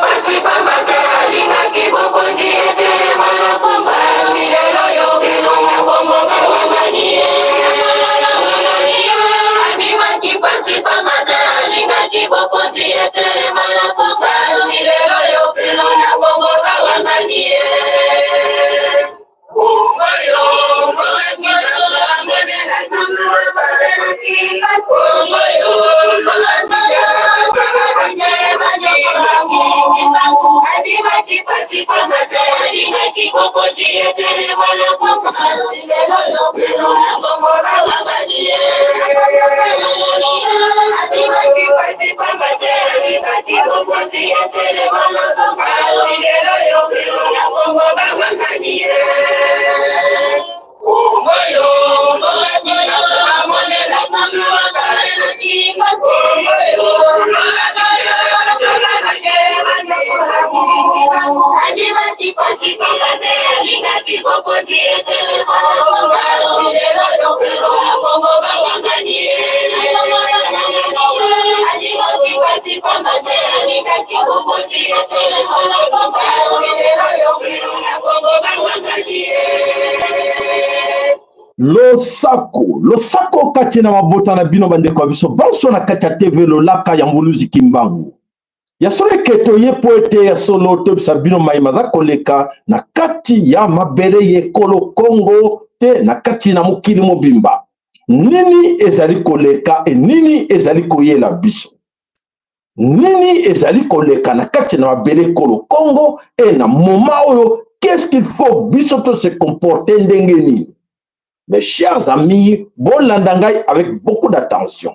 Pasi pamba te alingaki bokonzi etelema na Kongo lelo yo bino na Kongo bawangani ye. Andimaki pasi pamba te alingaki bokonzi etelema na Kongo lelo yo bino na Kongo bawangani ye. Losako, losako kati na mabota na bino bandeko ya biso banso na kati ya TV Lolaka ya Mvuluzi Kimbangu. Ya solo eketo ye po ete ya solo toyebisa bino mai maza koleka na kati ya mabele ye ekolo Kongo te na kati na mokili mobimba. Nini ezali koleka e nini ezali koyela biso? Nini ezali koleka na kati na mabele ekolo Kongo e na moment oyo qu'est-ce qu'il faut biso to se comporter ndenge nini? Mes chers amis, bolanda ngai avec beaucoup d'attention.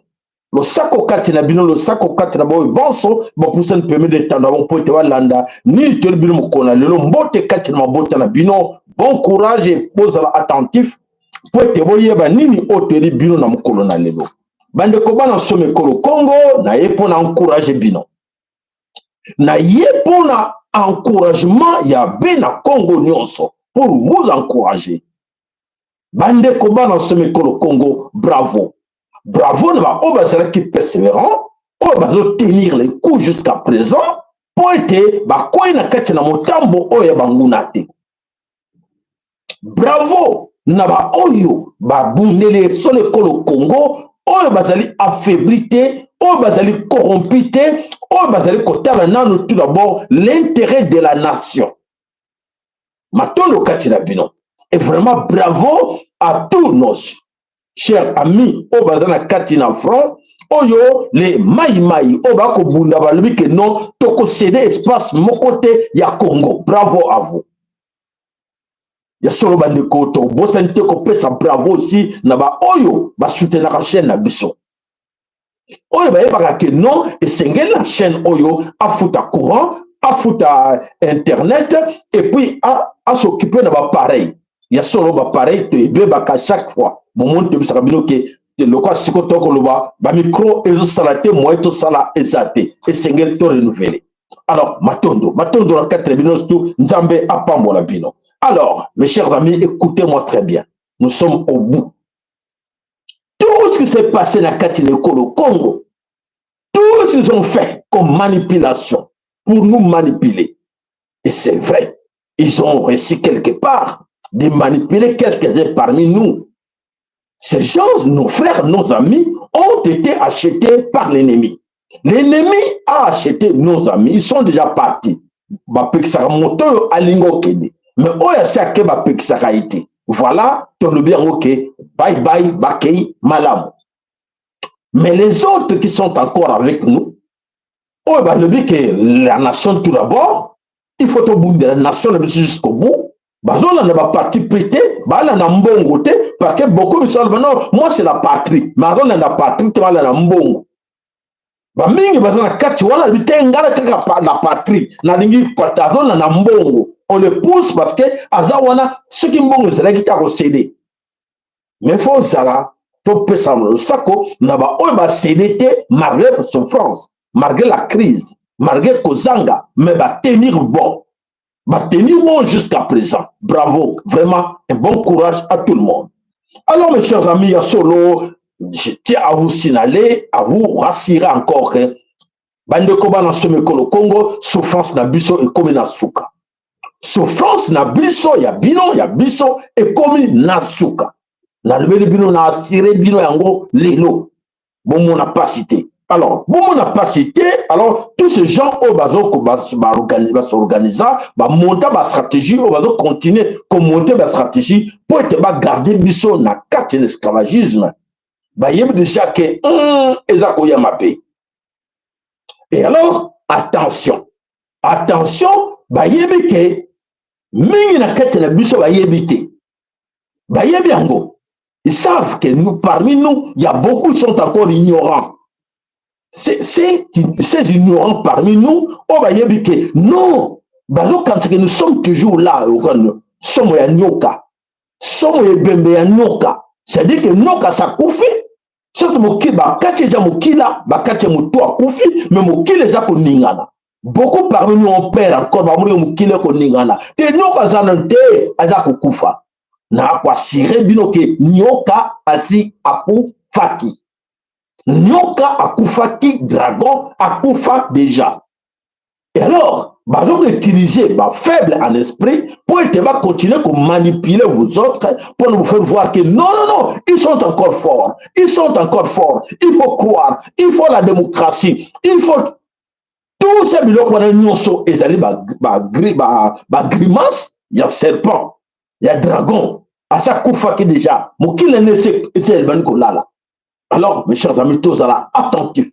Losako kati na bino, losako kati na baoyo banso bapusani pembeni etando ya bango mpo ete balanda nini toyeli bino mokolo na lelo. Mbote kati na mabota na bino, bon courage, bozala attentif mpo ete boyeba nini oyo toyeli bino na mokolo na lelo. Bandeko bana somo ekolo Congo, naye mpo na encourager bino, naye mpo na encouragement ya bena Congo nyonso, pour vous encourager. Bandeko bana somo ekolo Congo, bravo, bravo na baoyo bazalaki persévérant, oyo bazotenir les coups jusqu'à présent mpo ete bakwei na kati na motambo oyo ya banguna te. Bravo na baoyo babundeli solo ekolo Congo, oyo bazali affaibli te, oyo bazali corrompu te, oyo bazali kotala nanu tout d'abord l'intérêt de la nation. Matondo kati na bino. Et vraiment bravo à tous nos chers amis oyo baza na kati na front, oyo les mai mai oyo bakobunda balobi ke non, tokocéder espace moko te ya Congo. Bravo à vous. Ya solo bandeko, tobosani te kopesa bravo aussi na baoyo basoutenaka chaîne na biso, oyo bayebaka ke non, esengeli na chaîne oyo afuta courant, afuta internet et puis as'occuper na bapareil. Ya solo bapareil toyebebaka chaque fois, bomoni toyebisaka bino ke lokola siko tokoloba bamicro ezosala te, moyen tosala eza te, esengeli to renouveler. Alors matondo, matondo na kati na bino surtout, Nzambe apambola bino. Alors mes chers amis, écoutez-moi très bien, nous sommes au bout. Tout ce qui s'est passé na kati na ekolo Congo, tout ce qu'ils ont fait comme manipulation pour nous manipuler, et c'est vrai, ils ont réussi quelque part de manipuler quelques-uns parmi nous. Ces gens, nos frères, nos amis, ont été achetés par l'ennemi. L'ennemi a acheté nos amis, ils sont déjà partis. Bapekisaka moto oyo alingi okende, mais oyo asi ake bapekisaka ye te. Voilà, tolobi yango ke bye bye, bakei malamu. Mais les autres qui sont encore avec nous, oyo balobi ke la nation tout d'abord, il faut tobundela nation na biso jusqu'au bout, bazolanda baparti pris te, balanda mbongo te, parce que beaucoup biso baloba non, moi c'est la patrie, mais azolanda patrie te, balanda mbongo. Bamingi baza na kati wana lobi te, ngala kaka la patrie nalingi, azolanda mbongo. On le pousse parce que aza wana, soki mbongo ezalaki te akocéder. Mais faut ozala topesa losako na baoyo bacéder te, malgré souffrance, malgré la crise, malgré kozanga, mais batenir bon, batenir bon jusqu'à présent. Bravo, vraiment un bon courage à tout le monde. Alors mes chers amis, ya solo, je tiens à vous signaler, à vous rassurer encore que Bandeko bana somo ekolo Congo, souffrance na biso ekomi na suka. Souffrance na biso, ya bino, ya biso, ekomi na suka. Nalobeli bino, na assurer bino yango lelo. Bomona pasi te. Alors, bomona pasi te. Alors, tous ces gens oyo bazo basorganiza, bamonta bastratégie, oyo bazocontinue komonte bastratégie mpo ete bagarde biso na kati ya l'esclavagisme, bayebi déjà ke eza koya mabe. Et alors, attention, attention, bayebi ke mingi na kati na biso bayebi te, bayebi yango. Ils savent que nous, parmi nous, il y a beaucoup qui sont encore ignorants. Ces ignorants parmi nous, oyo bayebi ke non, bazokanisa ke nous sommes toujours là. Somo ya nyoka, somo ya ebembe ya nyoka, c'est-à-dire que nyoka sakufi, soki mokili bakati eza mokila, bakati ya motu akufi, mais mokili eza koningana. Beaucoup parmi nous ont peur encore, bamoni mokili ekoningana te, nyoka aza nano te, aza kokufa. Na koassurer bino ke nyoka asi akufaki, nyoka akufaki, dragon akufa déjà. Et alors, bazokoutiliser bafaible en esprit pour ete bacontinuer komanipuler vous autres, pour nous faire voir que non, non, non, ils sont encore forts, ils sont encore forts, il faut croire, il faut la démocratie, il faut tous ces biloko wana nyonso. Ezali bagrimace ya serpent, ya dragon asi akufaki déjà, mokili nde esi elebani kolala. Alors, mes chers amis, tozala attentif,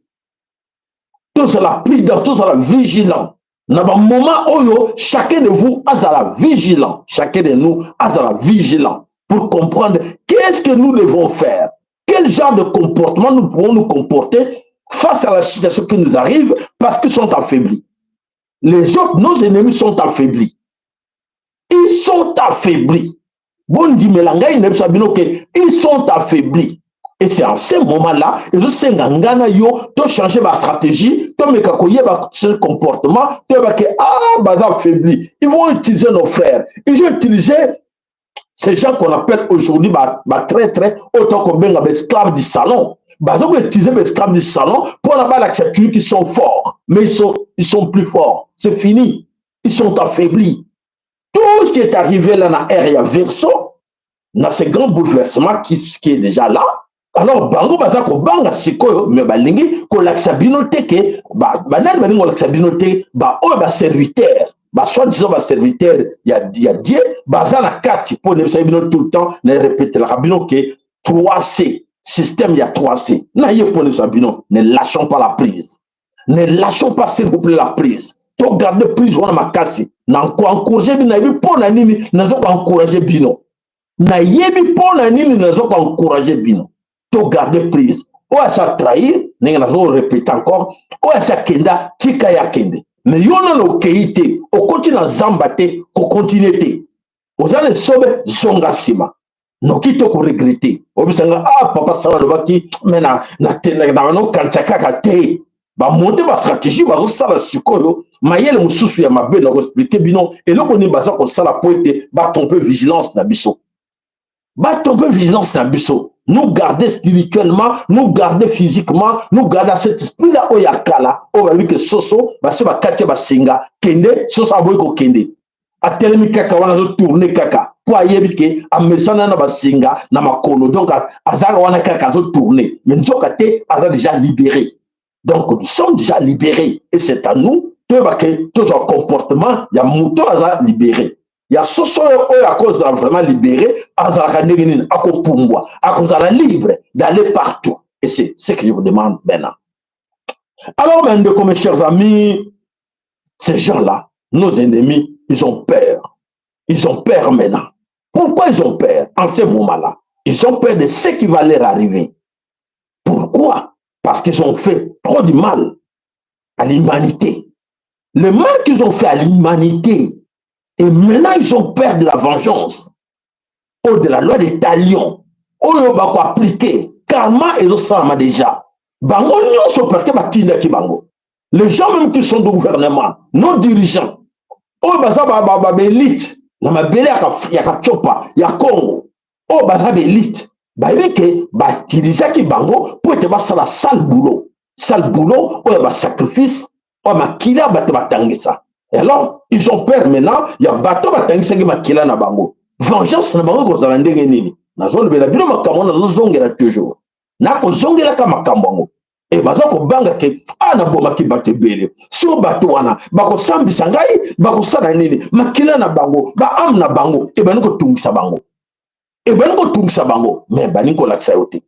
tozala prudent, tozala vigilant na bamoment oyo. Chacun de vous azala vigilant, chacun de nous azala vigilant pour comprendre qu'est-ce que nous devons faire, quel genre de comportement nous pouvons nous comporter face à la situation qui nous arrive, parce qu'ils sont affaiblis. Les autres, nos ennemis, sont affaiblis, ils sont affaiblis. Bondimela ngai, nayebisa bino ke ils sont affaiblis. Et c'est en ce moment-là ezosenga nga na yo tochanger bastratégie, tomeka koyeba ce comportement, toyeba ke ah, baza affaibli, ils vont utiliser nos frères, ils vont utiliser ces gens qu'on appelle aujourd'hui batraître, oyo tokobenga baesclave du salon. Baza koutiliser baesclave du salon mpona balakisa toujours qu'ils sont forts, mais ils sont plus forts. C'est fini, ils sont affaiblis. Tout ce qui est arrivé là na ère ya Verseau, na ce grand bouleversement qui est déjà là, alors bango baza kobanga sikoyo, me balingi kolakisa bino te ke banani. Balingi kolakisa bino te baoyo baserviteur, basoi-disant baserviteur ya Dieu, baza na kati. Mpo nayebisaki bino tout le temps, na répételaka bino ke 3C, système ya 3C na ye. Mpo nayebisa bino, ne lâchons pas la prise, ne lâchons pas, s'il vous plaît, la prise. Togarde prise wana makasi. Na koencourage bino, nayebi mpo na nini naza koencourage bino, nayebi mpo na nini naza koencourage bino. Togarde prise. Oyo asi atrahir, ndenge nazorépéter encore, oyo asi akenda, tika ye akende. Mais yo nano okei te, okoti na zamba te, kokontinue te, oza na esobe, zonga nsima noki te koregretter. Obisanga ah, papa Sala alobaki, me na nokanisa kaka te. Bamonte bastratégie bazosala sikoyo, mayele mosusu ya mabe. Na koexpliquer bino eloko nini baza kosala po ete batrompe vigilance na biso, batrompe vigilance na biso, nous garder spirituellement, nous garder physiquement, nous garder cet esprit là oyo ya kala, oyo balobi ke soso basi bakati ya basinga, kende, soso aboyi kokende, atelemi kaka wana, azotourne kaka mpo ayebi ke amesana na basinga na makolo, donc azaka wana kaka azotourne, mais nzoka te, aza déjà libéré. Donc nous sommes déjà libérés et c'est à nous toyeba ke tozwa comportement ya moto aza libéré, ya soso oyo. Oyo akozala vraiment libéré azalaka ndenge nini? Akopumbwa, akozala libre d'aller partout. Et c'est ce que je vous demande maintenant. Alors, bandeko, mes chers amis, ces gens-là, nos ennemis, ils ont peur, ils ont peur maintenant. Pourquoi ils ont peur en ce moment-là? Ils ont peur de ce qui va leur arriver. Pourquoi? Parce qu'ils ont fait trop de mal à l'humanité. Le mal qu'ils ont fait à l'humanité, et maintenant ils ont peur de la vengeance ou de la loi de Talion oyo bakoappliquer. Karma ezosalama déjà. Bango nyonso, parce que batindaki bango, les gens même qui sont du gouvernement, nos dirigeants oyo baza baélite na mabele ya Katiopa ya Congo, oyo baza baélite, bayebi ke batilisaki bango mpo ete basala sale boulot. Sale boulot oyo ya basacrifice, oyo makila bato batangisa. Et alors ils ont peur maintenant ya bato batangisaki makila na bango. Vengeance na bango ekozala ndenge nini? Nazolobela bino makambo, nazozongela toujours, nakozongelaka makambo yango. E baza kobanga ke a nabomaki bato ebele, sio bato wana bakosambisa ngai, bakosala nini? Makila na bango, baâme na bango ebandi kotungisa bango, ebandi kotungisa bango, mais balingi kolakisa yo te.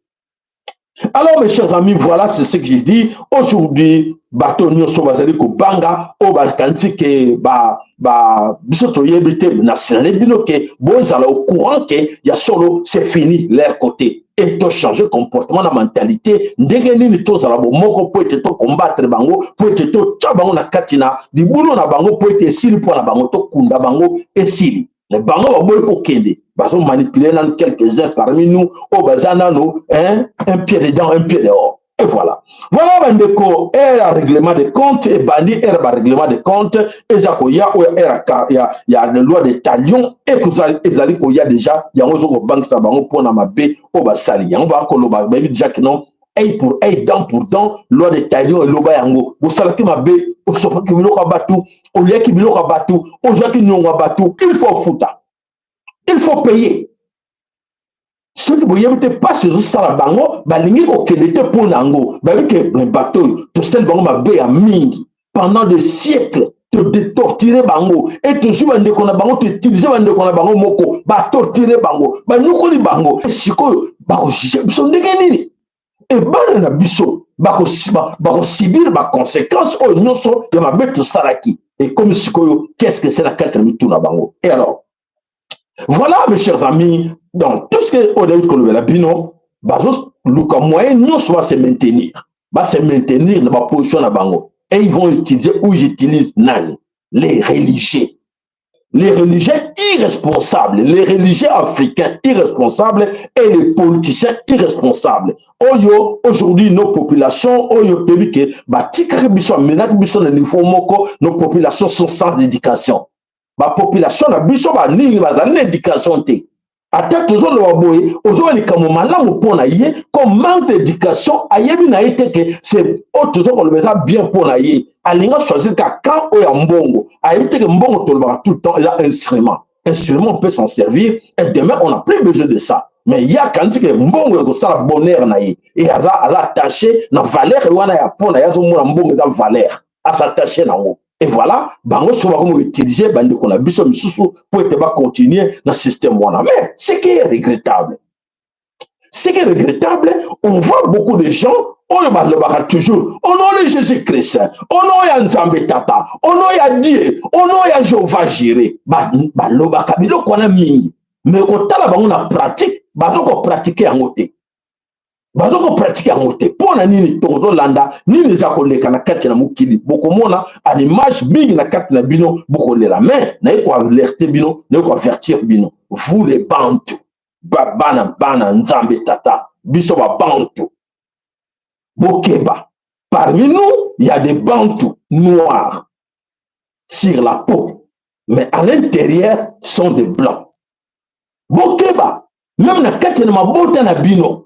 Alors, mes chers amis, voilà, c'est ce que j'ai dit aujourd'hui. Bato nyonso bazali kobanga, oyo bakanisi ke ba, ba, biso toyebi te, nasinale bino ke bozala au courant ke ya solo, c'est fini leur côté. Et tochanger comportement na mentalité. Ndenge nini tozala bomoko mpo ete tocombattre bango, mpo ete totya bango na kati na libulu na bango, mpo ete esili mpo na bango, tokunda bango, esili. Mais bango baboyi kokende, bazomanipuler nanu quelques-uns parmi nous oyo baza nanu, hein, un pied dedans, un pied dehors. Et voilà, voilà bandeko, ère ya règlement de compte ebandi. Ère barèglement de compte eza koya, oyo ère ya loi de talion ezali koya déjà. Yango ezokobangisa bango mpona mabe oyo basali. Yango bakoloba, bayebi déjà ke non, œil pour œil, dent pour dent, loi de talion eloba yango. Bosalaki mabe, osopaki biloko ya bato, oliaki biloko ya bato, ozwaki niongo ya bato, il faut futa, il faut payer. Soki boyebi te mpasi ezosala bango, balingi kokende te mpo na yango. Bayebi ke bato oyo tosali bango mabe ya mingi pendant des siècles, totorturer bango e tozwi bandeko na bango, toutiliser bandeko na bango moko, batorturer bango, banyokoli bango. Sikoyo bakojuger biso ndenge nini? Ebana na biso bakosubir baconséquence oyo nyonso ya mabe tosalaki. Ekomi sikoyo, qu'est-ce que c'est na kati na mitu na bango? Et alors voilà, mes chers amis, donc tout ce que oyo nauti kolobela bino, bazoluka moyen nyonso base maintenir, base maintenir na baposition na bango. Et ils vont utiliser ou ils utilisent nani? Les religieux, les religieux irresponsables, les religieux africains irresponsables et les politiciens irresponsables. Oyo, aujourd'hui, nos populations, oyo, toyebi ke, batikaki biso, amenaki biso na niveau moko, nos populations sont sans éducation. Ba population na biso baningi bazali na éducation te. Ata tozoloba boye, ozoba likambo malamu mpo na ye, comme manque d'éducation, ayebi na ye te ke c'est oyo toza koloba eza bien mpo na ye. Alingi achoisir ka camp oyo ya mbongo. Ayebi te ke mbongo, tolobaka tout le temps, eza instrument. Instrument, on peut s'en servir et demain on n'a plus besoin de ça. Mais ye akanisi ke mbongo ekosala bonheur na ye e aza attaché na valeur wana ya mpo na ye. Azomona mbongo eza valeur, as'attacher nango. Et voilà, bango soki bakomi koutiliser bandeko na biso misusu mpo ete bacontinue na système wana. Mais ce qui est regrettable, ce qui est regrettable, on voit beaucoup de gens oyo balobaka toujours au nom de Jésus Christ, au nom ya Nzambe Tata, au nom ya Dieu, au nom ya Jéhovah Jireh. Balobaka biloko wana mingi, mais kotala bango na pratique, baza kopratiquer yango te, baza kopratiquer yango te. Mpo na nini? Tozolanda nini eza koleka na kati na mokili. Bokomona en image mingi na kati na bino, bokolela. Mais naye koalerter bino, naye koavertir bino, vous les Bantu, bana bana Nzambe Tata, biso babantu, bokeba. Parmi nous, il y a des Bantu noirs sur la peau, mais à l'intérieur sont des blancs. Bokeba, même na kati na mabota na bino,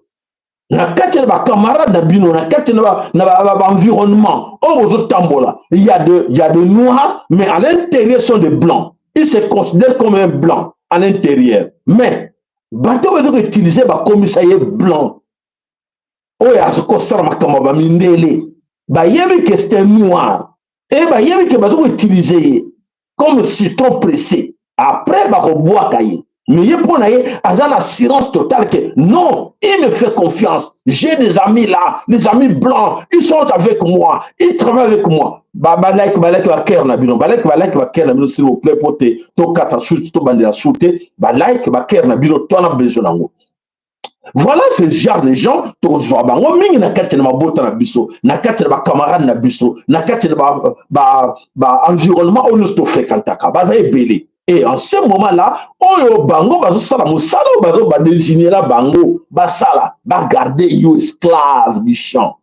na kati na bacamarade na bino, na kati na baenvironnement oyo bozotambola, il y a de noirs, mais à l'intérieur sont des blancs. Ils se considèrent comme un blanc à l'intérieur, mais bato baza koutiliser, bakomisa ye blanc oyo azokosala makambo ya bamindele. Bayebi ke c'est un noir e bayebi ke baza koutiliser ye comme citron pressé, après bakobwaka ye. Mais ye, mpo na ye, aza na assurance totale que non, il me fait confiance, j'ai des amis là, des amis blancs, ils sont avec moi, ils travaillent avec moi. Balike, balike bacœur na bino, balike, balike bacœur na bino, s'il vous plaît, po te tokata suti, tobandela su te. Balike bacœur na bino, twana besoin nango. Voilà, ce genre de gens tozwa bango mingi na kati na mabota na biso, na kati na bacamarade na biso, na kati na baenvironnement oyo nyonso tofréquentaka. Baza ebele. Et en ce moment là oyo bango bazosala mosala oyo bazo badésignela bango basala, bagarder yo esclave du champ.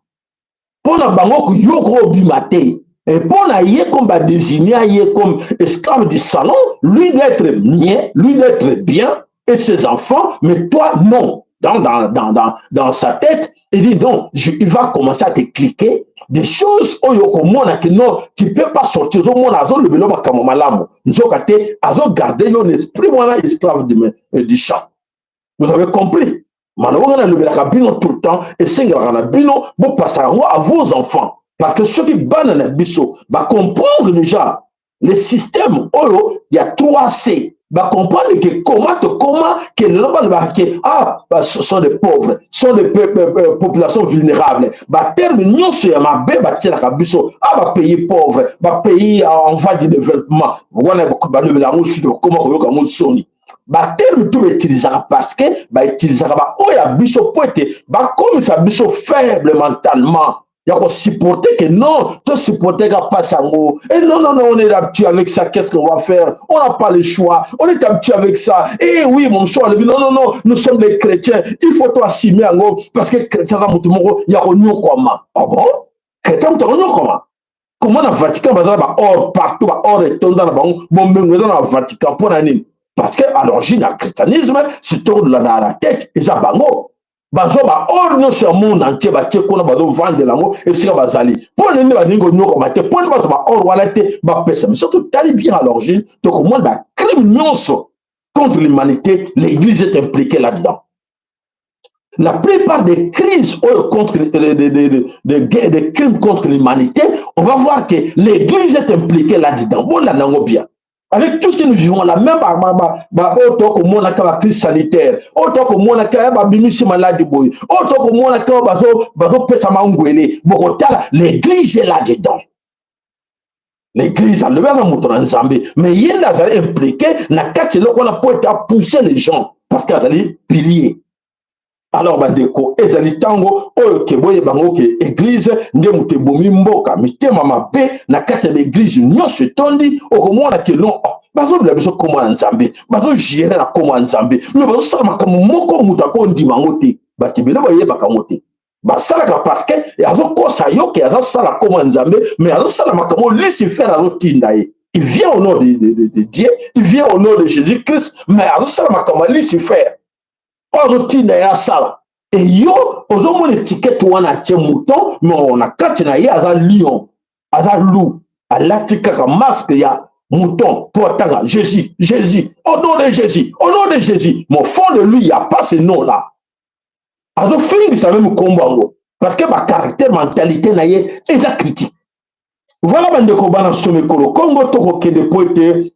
Mpo na bango, yo kobima te. Et mpo na ye, comme badésigner ye comme esclave du salon, lui doit être bien, lui doit être bien et ses enfants, mais toi non. Dans sa tête, il dit non, il va commencer à te cliquer des choses oyo okomona que non, tu peux pas sortir. Ozomona azolobela makambo malamu, nzoka te azogarde yo na esprit wana esclave du champ. Vous avez compris? Maloba nga nalobelaka bino tout le temps, esengelaka na bino bopasaka yango à vos enfants, parce que soki bana na biso bacomprendre déjà le système oyo ya 3C, bacomprendre que comment tokoma ke lelo balobaka ke ah, sont des pauvres, sont des populations vulnérables, baterme nyonso ya mabe batielaka biso, ah, bapays pauvre, bapays en voie de développement wana, balobela yango suki, bakoma koyoka yango soni. Baterme to bautilisaka parce que bautilisaka baoyo ya biso po ete bakomisa biso faible mentalement ya kosupporter que non, tosupporter ka mpasi yango. Et non, non, non, on est habitué avec ça, qu'est-ce qu'on va faire? On n'a pas le choix, on est habitué avec ça. Et oui, mon choix alobi non, non, non, nous sommes les chrétiens, il faut to assumer yango parce que chrétien aza motu moko ya konyokwama. Ah bon, chrétien moto akonyokwama? Comment na Vatican baza na baor partout, baor etonda na bango, bomengo eza na Vatican, mpo na nini? Parce que à l'origine ya christianisme, surtout na la tête, eza bango bazwa baor nyonso ya monde entier, batie kuna, bazovandela yango esika bazali. Mpo nini balingi konyokama te? Mpo nini bazwa baor wana te bapesa? Mais surtout tali bien à l'origine, tokomona bacrime nyonso contre l'humanité, l'Église est impliquée là-dedans. La plupart des crises contre des crimes contre l'humanité, on va voir que l'Église est impliquée là-dedans. Bon, là, bien. Avec tout ce que nous vivons là, même oyo tokomonaka bacrise sanitaire, oyo tokomonaka babimisi maladi boye, oyo tokomonaka bazopesa mangwele, bokotala l'Église est là-dedans. L'église alobi aza moto na Nzambe, mais ye nde azali impliqué na kati eloko wana po ete apousse les gens parce que azali pilier. Alors bandeko, ezali ntango oyo ke boyeba yango ke église nde moto ebomi mboka. Mitema mabe na kati ya baeglise nyonso etondi. Okomona ke non, oh, bazobela biso nkombo ya Nzambe, bazogérer na nkombo ya Nzambe, mais bazosala makambo moko moto akondima yango te. Bato ebele bayebaka yango te, basalaka parce que azokosa yo ke azosala nkombo ya Nzambe, mais azosala makambo Lucifer azotinda ye. Il vient au nom de Dieu, il vient au nom de Jésus Christ, mais azosala makambo ya Lucifer oyo azotinda ye asala. E yo ozomona étiquette wana atie mouton, mais na kati na ye aza lion, aza loup. Alati kaka masque ya mouton mpo atanga Jésus, Jésus, au nom de Jésus, au nom de Jésus, mais au fond de lui, il y a pas ce nom là. Azofingisa même nkombo yango parce que bacaractère, mentalité na ye eza critique. Voilà, bandeko bana somekolo Kongo, tokokende po ete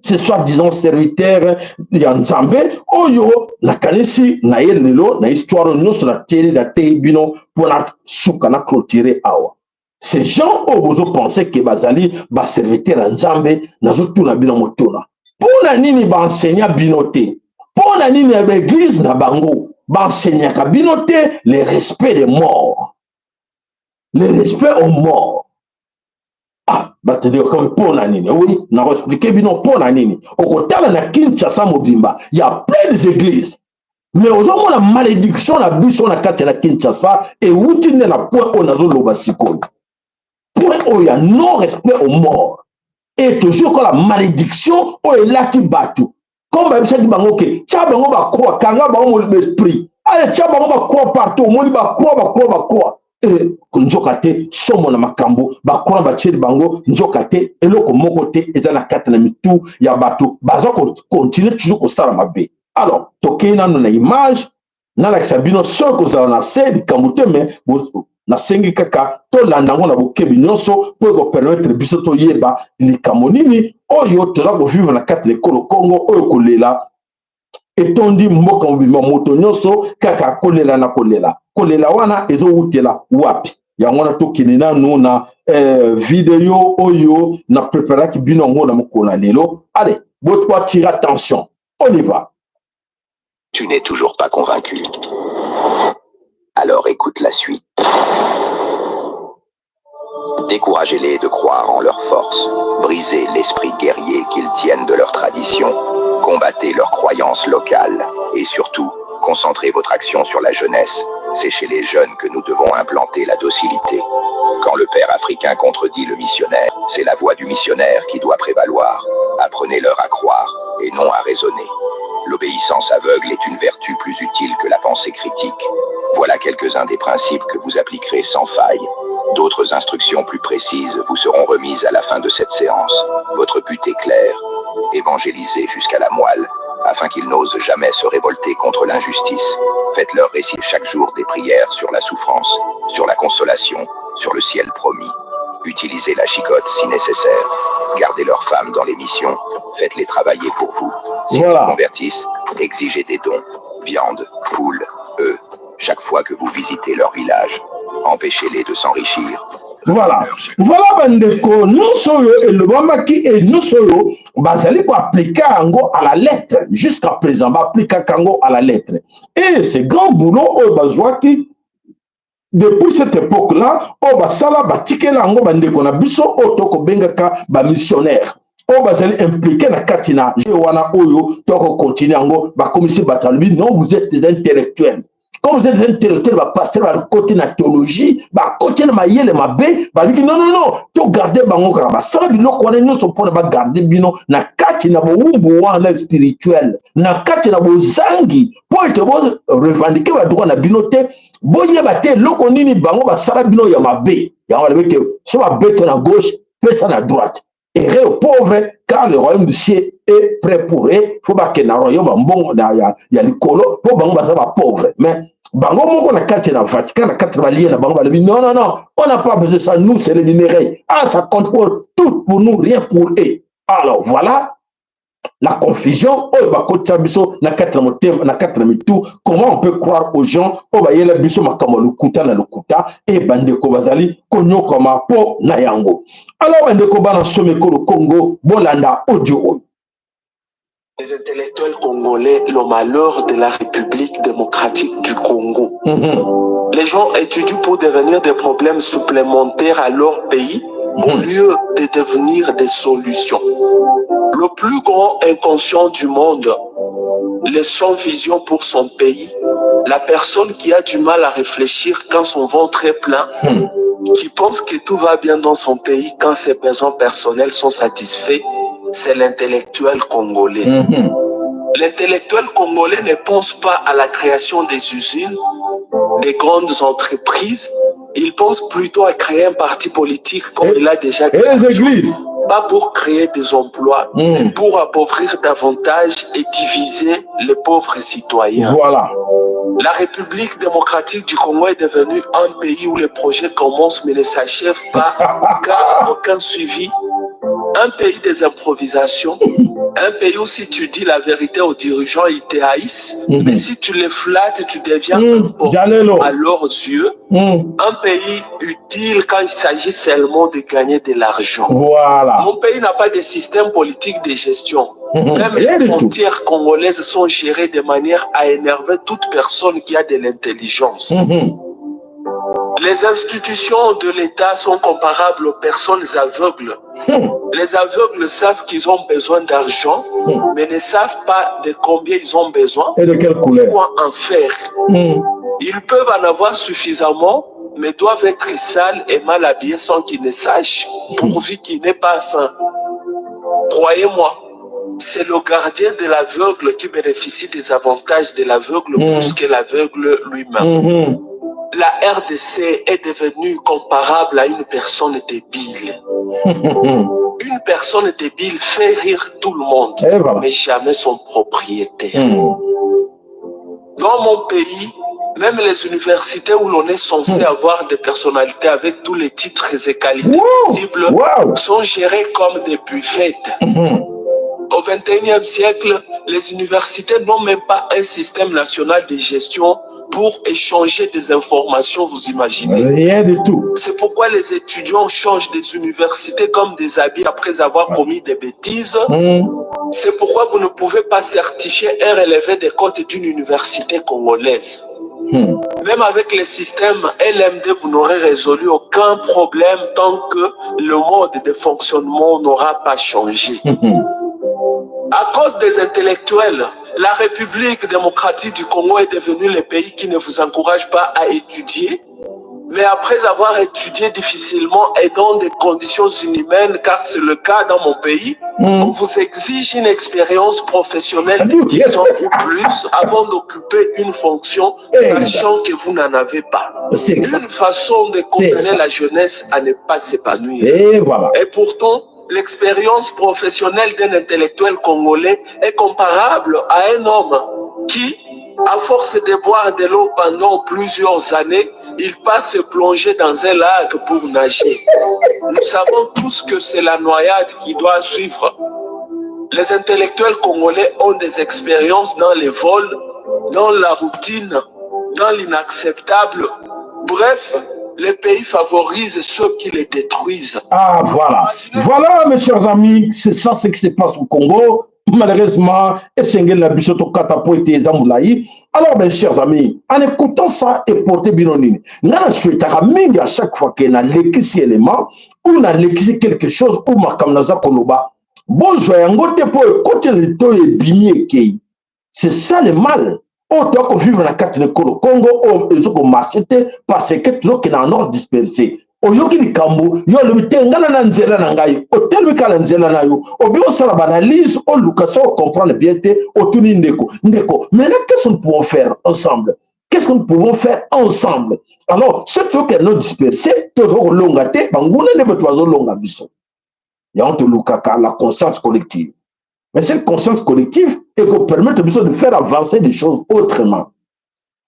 ce soi-disant serviteur ya Nzambe oyo nakanisi na ye lelo na histoire nyonso natieli, nateyi bino mpona suka na clôture awa. Ces gens oyo bozopense ke bazali baserviteur ya Nzambe, nazotuna bino motuna: mpo na nini baenseignant bino te? Mpo na nini ya baeglise na bango baenseignaka bino te le respect des morts, le respect aux morts? Ah, bato ndeko, mpo na nini? Oui, nakoexpliquer bino mpo na nini. Okotala na Kinshasa mobimba ya plein des églises, mais ozomona malédiction na biso na kati ya na Kinshasa ewuti nde na point oyo nazoloba sikoyo, point oyo ya non respect aux morts. E toujours kola malédiction oyo elati bato, comme bayebisaki bango ke tia bango bacroix, kanga bango esprit, ale tia bango bacroix partout. Omoni bacroix, bacroix, bacroix, e nzoka te somo na makambo bacroix batieli bango, nzoka te eloko moko te eza na kati na mitu ya bato, baza kocontinuer toujours kosala mabe. Alors tokei nano na image, nalakisa bino soki kozala na se likambo te, mais nasengi kaka tolanda yango na bokebi nyonso mpo ekopermettre biso toyeba likambo nini oyo toza kovivre na kati na ekolo Kongo oyo kolela etondi mboka mobimba, moto nyonso kaka kolela na kolela. Kolela wana ezowutela wapi? Yango wana tokende nanu na video oyo na préparaki bino yango na mokolo na lelo. Allez, boto attirer attention, on y va. Tu n'es toujours pas convaincu. Alors écoute la suite. Découragez-les de croire en leur force. Brisez l'esprit guerrier qu'ils tiennent de leur tradition. Combattez leurs croyances locales. Et surtout, concentrez votre action sur la jeunesse. C'est chez les jeunes que nous devons implanter la docilité. Quand le père africain contredit le missionnaire, c'est la voix du missionnaire qui doit prévaloir. Apprenez-leur à croire et non à raisonner. L'obéissance aveugle est une vertu plus utile que la pensée critique. Voilà quelques-uns des principes que vous appliquerez sans faille. D'autres instructions plus précises vous seront remises à la fin de cette séance. Votre but est clair, évangéliser jusqu'à la moelle, afin qu'ils n'osent jamais se révolter contre l'injustice. Faites-leur réciter chaque jour des prières sur la souffrance, sur la consolation, sur le ciel promis. Utilisez la chicotte si nécessaire. Gardez leurs femmes dans les missions. Faites-les travailler pour vous. S'ils Voilà. se convertissent, exigez des dons. Viande, poules, œufs. Chaque fois que vous visitez leur village, empêchez-les de s'enrichir. Voilà, bandeko, nyonso oyo elobamaki e nyonso oyo bazali koappliquer yango à la lettre. Jusqu'à présent, baaplikaka yango à la lettre. Et ce grand boulot oyo bazwaki depuis cette époque là, oyo basala, batikela yango bandeko na biso oyo tokobengaka bamissionnaire, oyo bazali impliqué na kati na jeu wana oyo tokocontinuer yango. Bakomisi bato, alobi: "Non, vous êtes des intellectuels." Comme vous êtes des intellectuels, bapasteur bakoti na théologie, bakoti na mayele mabe, babiki: "Non, non, non, togarder bango kaka." Basala biloko wana nyonso mpona bagarder bino na kati na bowumbu wana spirituel, na kati na bozangi, mpo ete borevendiquer badroit na bino te, boyeba te eloko nini bango basala bino ya mabe. Yango balobi ke so babeto na gauche, pesa na droite. Heureux aux pauvres, car le royaume du ciel est prêt pour eux. Faut bakende na royaume ya mbongo na ya likolo mpo bango baza bapauvre. Mais bango moko na kati na Vatican, na kati na balie na bango, balobi: "Non, non, non, on n'a pas besoin de ça, nous, c'est le minerai. Ah, ça compte pour tout pour nous, rien pour eux." Alors voilà la confusion oyo bakotisa biso na kati na motema, na kati na mitu. Comment on peut croire aux gens oyo bayela biso makambo ya lokuta na lokuta? E bandeko bazali konyokama mpo na yango. Alors bandeko, bana somekolo Congo, bolanda audio oyo. Les intellectuels congolais, le malheur de la République démocratique du Congo. Les gens étudient pour devenir des problèmes supplémentaires à leur pays au lieu de devenir des solutions. Le plus grand inconscient du monde, le sans vision pour son pays, la personne qui a du mal à réfléchir quand son ventre est plein, qui pense que tout va bien dans son pays quand ses besoins personnels sont satisfaits, c'est l'intellectuel congolais. L'intellectuel congolais ne pense pas à la création des usines, des grandes entreprises. Il pense plutôt à créer un parti politique comme il a déjà Et les églises. Pas pour créer des emplois, mais pour appauvrir davantage et diviser les pauvres citoyens. La République démocratique du Congo est devenue un pays où les projets commencent mais ne s'achèvent pas car aucun suivi. Un pays des improvisations, un pays où si tu dis la vérité aux dirigeants, ils te haïssent, mais si tu les flattes, tu deviens important Jalelo. À leurs yeux. Un pays utile quand il s'agit seulement de gagner de l'argent. Mon pays n'a pas de système politique de gestion. Même Rien les du tout. Frontières congolaises sont gérées de manière à énerver toute personne qui a de l'intelligence. Les institutions de l'État sont comparables aux personnes aveugles. Les aveugles savent qu'ils ont besoin d'argent, mais ne savent pas de combien ils ont besoin, Et de quelle couleur. Quoi en faire. Ils peuvent en avoir suffisamment, mais doivent être sales et mal habillés sans qu'ils ne sachent, pourvu qu'ils n'aient pas faim. Croyez-moi, c'est le gardien de l'aveugle qui bénéficie des avantages de l'aveugle plus que l'aveugle lui-même. La RDC est devenue comparable à une personne débile. Une personne débile fait rire tout le monde, Et voilà. mais jamais son propriétaire. Dans mon pays, même les universités où l'on est censé avoir des personnalités avec tous les titres et qualités possibles sont gérées comme des buffettes. Au XXIe siècle, les universités n'ont même pas un système national de gestion pour échanger des informations, vous imaginez. Rien du tout. C'est pourquoi les étudiants changent des universités comme des habits après avoir commis des bêtises. C'est pourquoi vous ne pouvez pas certifier un relevé des cotes d'une université congolaise. Même avec le système LMD, vous n'aurez résolu aucun problème tant que le mode de fonctionnement n'aura pas changé. À cause des intellectuels, la République démocratique du Congo est devenue le pays qui ne vous encourage pas à étudier, mais Mais après avoir étudié difficilement et dans des conditions inhumaines, car c'est le cas dans mon pays, on vous exige une expérience professionnelle de 10 ans ou plus avant d'occuper une fonction, sachant que vous n'en avez pas. Une façon de condamner la jeunesse à ne pas s'épanouir. Et voilà. Et pourtant, l'expérience professionnelle d'un intellectuel congolais est comparable à un homme qui, à force de boire de l'eau pendant plusieurs années, il passe se plonger dans un lac pour nager. Nous savons tous que c'est la noyade qui doit suivre. Les intellectuels congolais ont des expériences dans les vols, dans la routine, dans l'inacceptable. Bref, les pays favorisent ceux qui les détruisent. Ah, voilà. Voilà, mes chers amis, c'est ça ce qui se passe au Congo. Malheureusement, esengeli na biso tokata po ete eza molai. Alors, mes chers amis, en écoutant ça, eporte bino nini? Nga na souhaitaka mingi, à chaque fois ke nalekisi élément ou nalekisi quelque chose ou makambo naza koloba, bozwa yango te mpo ekoti na litoyi, ebimi, ekei. C'est ça le mal oyo toya kovivre na kati na ekolo Congo, oyo ezokomarcher te parce que tozokende en ordre dispersé. Oyoki likambo, yo olobi te, ngai na nzela na ngai, otelemi kaka na nzela na yo, obi osala baanalyse, oluka so ocomprendre bien te, otuni ndeko. Ndeko, maintenant, qu'est-ce que nous pouvons faire ensemble? Qu'est-ce que nous pouvons faire ensemble? Alors soki tozokende no dispersé, toza kolonga te. Banguna nde bato bazolonga biso. Yango tolukaka la conscience collective, mais cette conscience collective ekopermettre biso de faire avancer les choses autrement,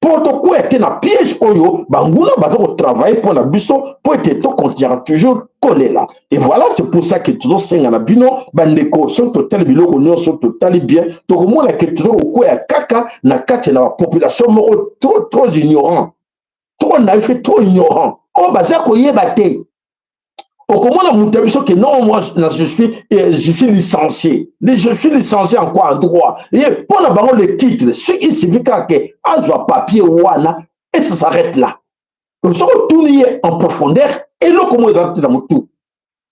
mpo tokwea te na piège oyo banguna baza kotravailler mpo na biso, mpo ete tokontinuaka toujours kolela. Et voilà, c'est pour ça que tozosenga na bino, bandeko, soki totali biloko nyonso, totali bien, tokomona ke toza kokwea kaka na kati na bapopulation moko trop trop ignorant, trop naïf et trop ignorant, oyo baza koyeba te. Okomona moto ya biso ke non, moi je suis licencié. Je suis licencié en quoi? En droit. Ye, mpo na bango, le titre, soki il suffit kaka ke azwa papier wana et ça s'arrête là. Soki otuni ye en profondeur, eloko moko eza te na motu,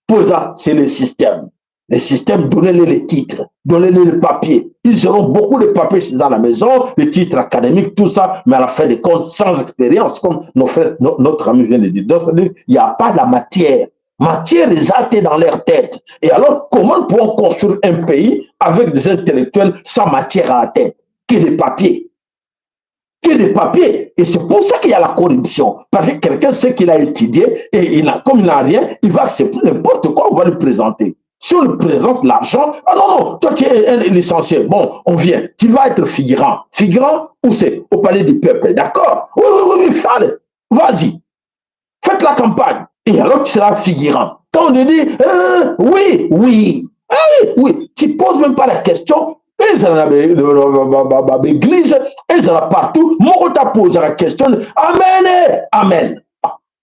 mpo eza, c'est le système. Le système, donnez-les les titres, donnez-les le papier. Ils auront beaucoup de papiers dans la maison, les titres académiques, tout ça, mais à la fin des comptes, sans expérience, comme nos frères, notre ami vient de dire. Donc, il n'y a pas la matière. Matière eza dans leur tête. Et alors, comment pouvons construire un pays avec des intellectuels sans matière à la tête? Que des papiers. Que des papiers. Et c'est pour ça qu'il y a la corruption. Parce que quelqu'un sait qu'il a étudié et il a, comme il n'a rien, il va accepter n'importe quoi, on va lui présenter. Si on lui présente l'argent, ah non, non, toi tu es un licencié. Bon, on vient. Tu vas être figurant. Figurant, où c'est? Au palais du peuple. D'accord? Oui, allez, vas-y. Faites la campagne. Et alors tu seras figurant. Quand on te dit, oui, ah, oui, tu ne poses même pas la question. Ezala na église, ezala partout, moko t'a posé la question: amen, amen,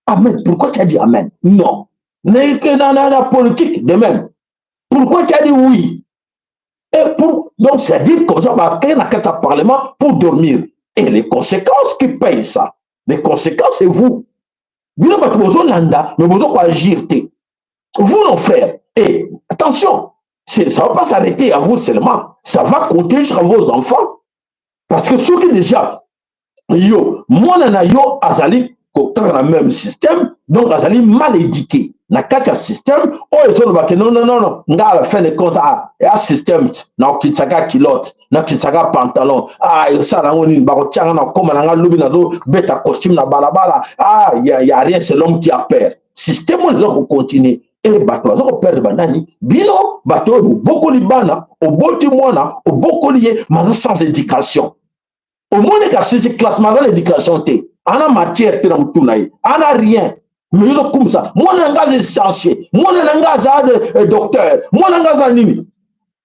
amen. Pourquoi tu as dit amen? Non, na politique de même, pourquoi tu as dit oui? Et pour donc, c'est à dire comme ça, bakei na kati ya parlement pour dormir. Et les conséquences, qui payent ça, les conséquences, c'est vous, bino bato bozolanda, mais bozokoagir te, vous nos frères. Et attention, ça ne va pas s'arrêter à vous seulement, ça va compter jusqu'à vos enfants, parce que soki déjà yo, mwana na yo azali kaka na même système, donc azali mal éduqué na kati ya système oyo ezolobake non, non, non, non, nga à la fin de compte, ah, ya système, nakokitisaka culotte, nakokitisaka pantalon, ah, esala yango nini? Bakotianga na koma na nga lobi, nazobeta costume na balabala. Ah, ya rien, c'est l'homme qui a peur. Système oyo eza kocontinue e bato baza koperdre banani? Bino bato oyo bobokoli bana. Oboti mwana, obokoli ye, maza sans éducation. Omoni kasi classe, maza na éducation te, ana matière te na motu na ye, ana rien, mais yo ozokumisa mwana na nga aza licencié, mwana na nga aza docteur, mwana na nga aza nini.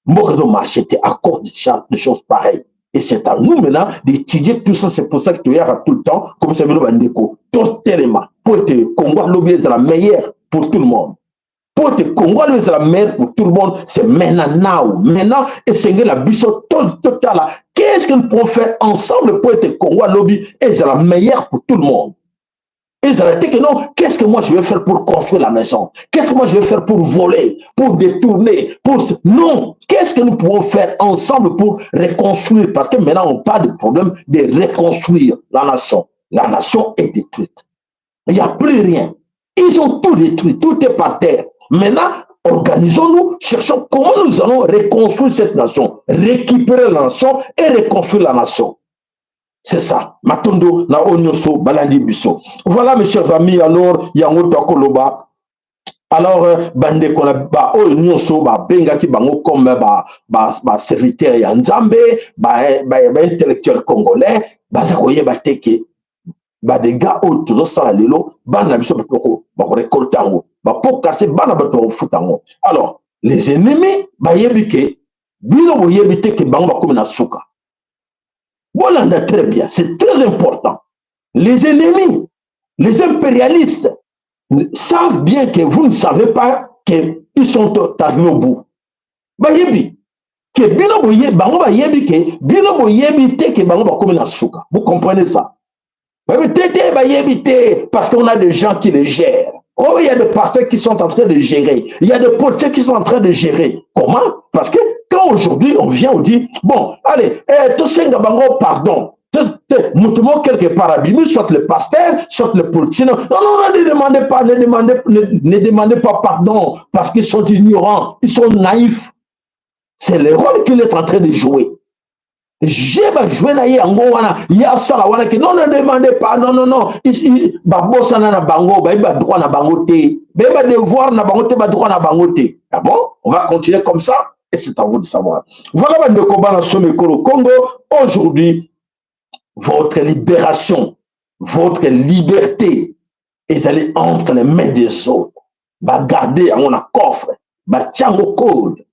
Mboka ezomarcher te à cause de choses pareilles. Et c'est à nous maintenant d'étudier tout ça. C'est pour ça que toyaka tout le temps comme ça. Bino bandeko, totelema po ete Congo alobi ezala meilleur pour tout le monde. Po ete Congo alobi ezala meilleur pour tout le monde, c'est maintenant, now, maintenant. Esengeli biso totala qu'est-ce que nous pouvons faire ensemble po ete Congo alobi ezala meilleur pour tout le monde. Ezala te que non, qu'est-ce que moi je vais faire pour construire la maison, qu'est-ce que moi je vais faire pour voler, pour détourner, pour non, qu'est-ce que nous pouvons faire ensemble pour reconstruire? Parce que maintenant on parle du problème de reconstruire la nation. La nation est détruite, il n'y a plus. plus rien. Ils ont tout détruit, tout est par terre. Maintenant, organisons-nous, cherchons comment nous allons reconstruire cette nation, récupérer la nation et reconstruire la nation. C'est ça. Matondo na oyo nyonso balandi biso. Voilà, mes chers amis, alors yango tokoloba. Alors bandeko na ba oyo nyonso babengaki bango comme ba serviteur ya Nzambe, ba intellectuel congolais, baza koyeba te ke badégâts oyo tozosala lelo, bana na biso bato bakorécolter yango, bapokase bana bato bakofuta yango. Alors les ennemis bayebi ke bino boyebi te ke bango bakomi na suka. Bolanda très bien, c'est très important. Les ennemis, les impérialistes savent bien que vous ne savez pas qu'ils sont arrivés au bout. Bayebi ke bino boyebi, bango bayebi ke bino boyebi te ke bango bakomi na suka. Vous comprenez ça? Bayebi te te, bayebi te, parce qu'on a des gens qui les gèrent. Oh, il y a des pasteurs qui sont en train de gérer. Il y a des politiciens qui sont en train de gérer. Comment? Parce que quand aujourd'hui on vient, on dit, bon, allez, eh, tosenga bango pardon. Moto quelque part abimi, soit le pasteur, soit le politicien. Non, non, non, ne demandez pas, ne demandez, ne demandez pas pardon, parce qu'ils sont ignorants, ils sont naïfs. C'est le rôle qu'il est en train de jouer. J'ai joué na ye yango wana, ye asala wana ke non, ne demandez pas, non, non, non, babosana na bango, bayebi badroit na bango te, bayebi badevoir na bango te, badroit na bango te. Ah bon, on va continuer comme ça? Et c'est à vous de savoir. Voilà, bandeko bana somekolo Congo, aujourd'hui, votre libération, votre liberté ezali entre les mains des autres. Bagarder yango na coffre, batia yango code,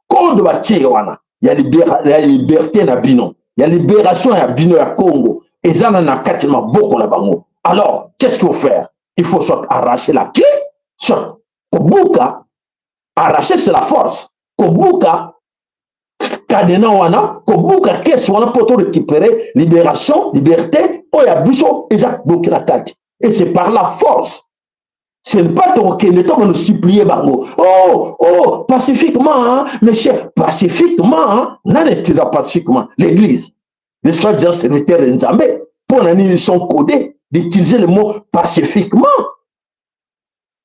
code batie wana ya liberté na bino, ya libération ya bino ya Congo, eza na kati na maboko na bango. Alors qu'est-ce qu'il faut faire? Il faut soit arracher la clé, soit kobuka. Arracher, c'est la force. Kobuka cadenas wana, kobuka caisse wana mpo to récupérer libération, liberté oyo ya biso eza boki na kati. Et c'est par la force. Ce n'est pas tokokende tokende supplier bango, oh, pacifiquement, hein, mes chers, pacifiquement, hein. Nani etiza pacifiquement? L'église, les soi-disant serviteurs de Nzambe. Mpo na nini ils sont codés d'utiliser le mot pacifiquement?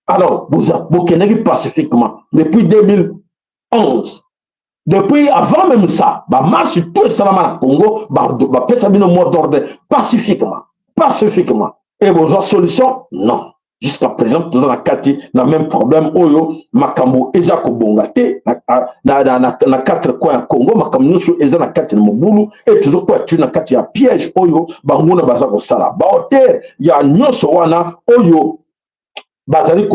Alors bokendaki pacifiquement depuis 2011, depuis avant même ça, bamarche tout esalama na Congo, bapesa bino mot d'ordre pacifiquement, pacifiquement, et bozwa solution? Non, jusqu'à présent toza na kati na même problème oyo. Makambo eza kobonga te na quatre coins ya Congo. Makambo nyonso eza na kati na mobulu e tozokoya tui na kati ya piège oyo banguna baza kosala. Baauteur ya nyonso wana oyo bazali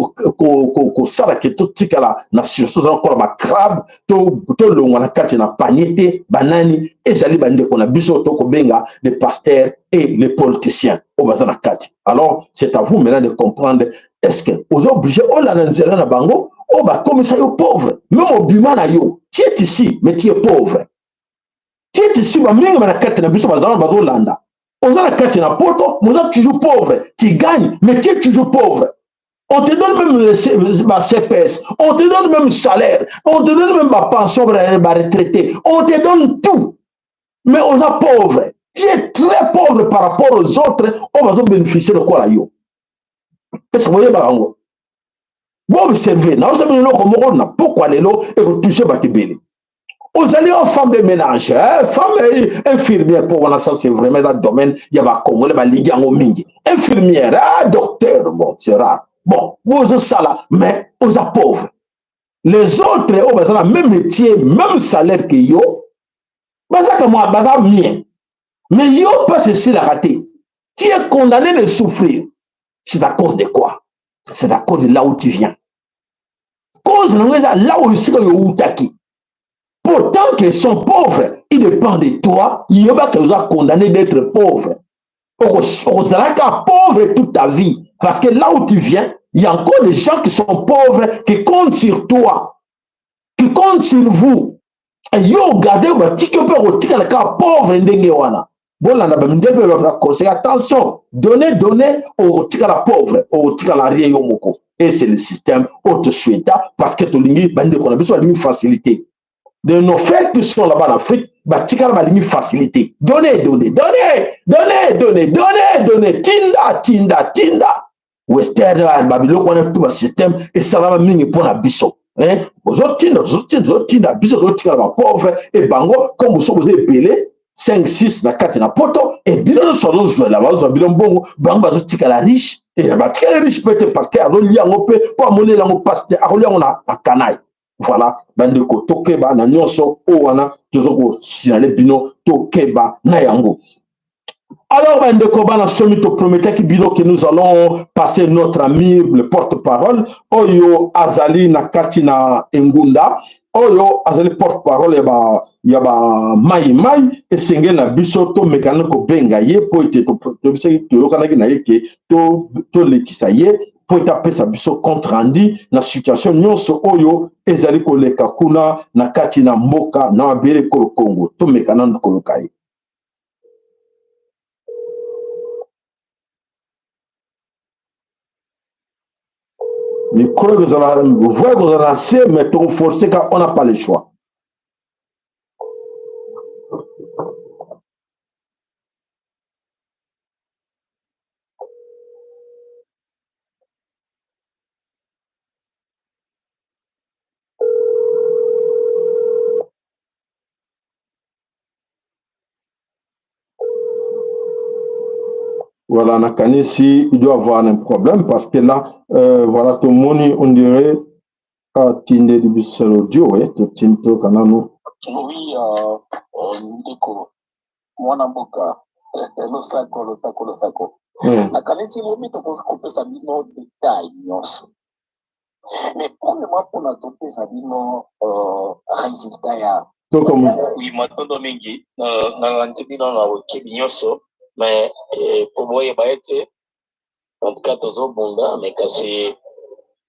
kosala ke totikala na surtout toza lokola bacrabe, tolongwa na kati na panier te. Banani? Ezali bandeko na biso tokobenga les pasteurs et les politiciens oyo baza na kati. Alors c'est à vous maintenant de comprendre: est-ce que oza obligé olanda nzela na bango oyo bakomisa yo pauvre? Même obima na yo, tu es ici, mais tu es pauvre. Tu es ici, bamingi na kati na biso bazala bazolanda, oza na kati na poto, moza toujours pauvre. Tu gagnes, mais tu es toujours pauvre. On te donne même le ba CPS, on te donne même salaire, on te donne même ma pension, ba retraité, on te donne tout. Mais on est pauvre. Tu es très pauvre par rapport aux autres, on va bénéficier de quoi là yo? Est-ce que vous voyez bango? Bo observer, na ozo eloko moko na pokwa lelo ekotoucher bato ebele. Ozali o femme de ménage, hein, femme infirmière, pour wana ça c'est vraiment dans le domaine ya bacongolais balingi yango mingi. Infirmière, ah, docteur, bon, c'est rare. Bon, bozosala, mais oza pauvre. Les autres oyo baza na même métier, même salaire que yo, bazaka mwa baza mien, mais yo mpasi esilaka te. Tu es condamné de souffrir. C'est à cause de quoi? C'est à cause de là où tu viens. Cause nango eza là où, esika oyo outaki. Pourtant qu'ils sont pauvres, il dépend de toi. Yebaka oza condamné d'être pauvre, okozalaka pauvre toute ta vie, parce que là où tu viens, il y a encore des gens qui sont pauvres, qui comptent sur toi, qui comptent sur vous. Yo garde, batiki yo mpe kotikala kaka pauvre ndenge wana. Bolanda bamindele mpe baconseil: attention, donner, donner, okotikala pauvre, okotikala rien yo moko. Et c'est le système oyo tosouhaita, parce que tolingi, bandeko na biso balingi facilité. De nos frères qui sont là-bas en Afrique, batikala balingi facilité: donner, donner, donner, donner, donner, donner, donner, tinda, tinda, tinda. Western, babiloko wana, to basystème esalama mingi mpo na biso. Bozotinda, tozotinda, tozotinda, biso tozotikala bapauvre. E bango, comme boso boza ebele, 5, 6 na kati na poto, e bino nyonso bazozwela, bazozwa bino mbongo, bango bazotikala riche. E batikali riche mpe te, parce que azolia yango mpe mpo amoneli yango mpasi te, akolia yango na kanayi. Voilà, bandeko, tokeba na nyonso oyo wana toza kosignaler bino, tokeba na yango. Alors, bandeko bana somi, toprometaki bino que nous allons passer notre ami le porte-parole oyo azali na kati na engunda, oyo azali porte-parole ya ba mai mai. Esengeli na biso tomekana kobenga ye mpo ete toyebisaki, toyokanaki na ye ke tolekisa ye mpo ete apesa biso compte rendu na situation nyonso oyo ezali koleka kuna na kati na mboka na mabele ekolo Kongo. Tomeka nanu koyoka ye. Micro ekozala, voix ekozala na se, mais tokoforce ka, on n'a pas le choix. Voilà, nakanisi, il doit avoir un problème parce que là, voilà, tomoni, on dirait, atindeli biso audio, totindi, toyoka nanu. Oui, ndeko mwana mboka, losako, losako, losako. Nakanisi lobi tokoki kopesa bino détail nyonso, mais premièrement, mpona topesa bino résultat ya Oui, matondo mingi. Nalandi bino na bokebi nyonso, mais po boyeba ete en tout cas tozobunda, mais kasi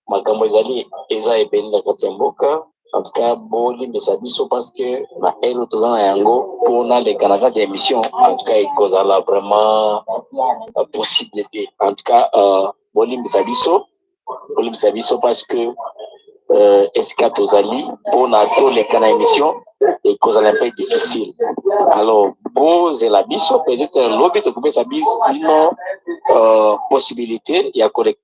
makambo ezali eza ebele na kati ya mboka. En tout cas bolimbisa biso, parce que na elo toza na yango mpo naleka na kati ya émission, en tout cas ekozala vraiment possible te. En tout cas bolimbisa biso, bolimbisa biso, parce que esika tozali mpona toleka na émission ekozala un peu difficile. Alors bozela biso, peut-être lobi tokopesa bino possibilité ya koleka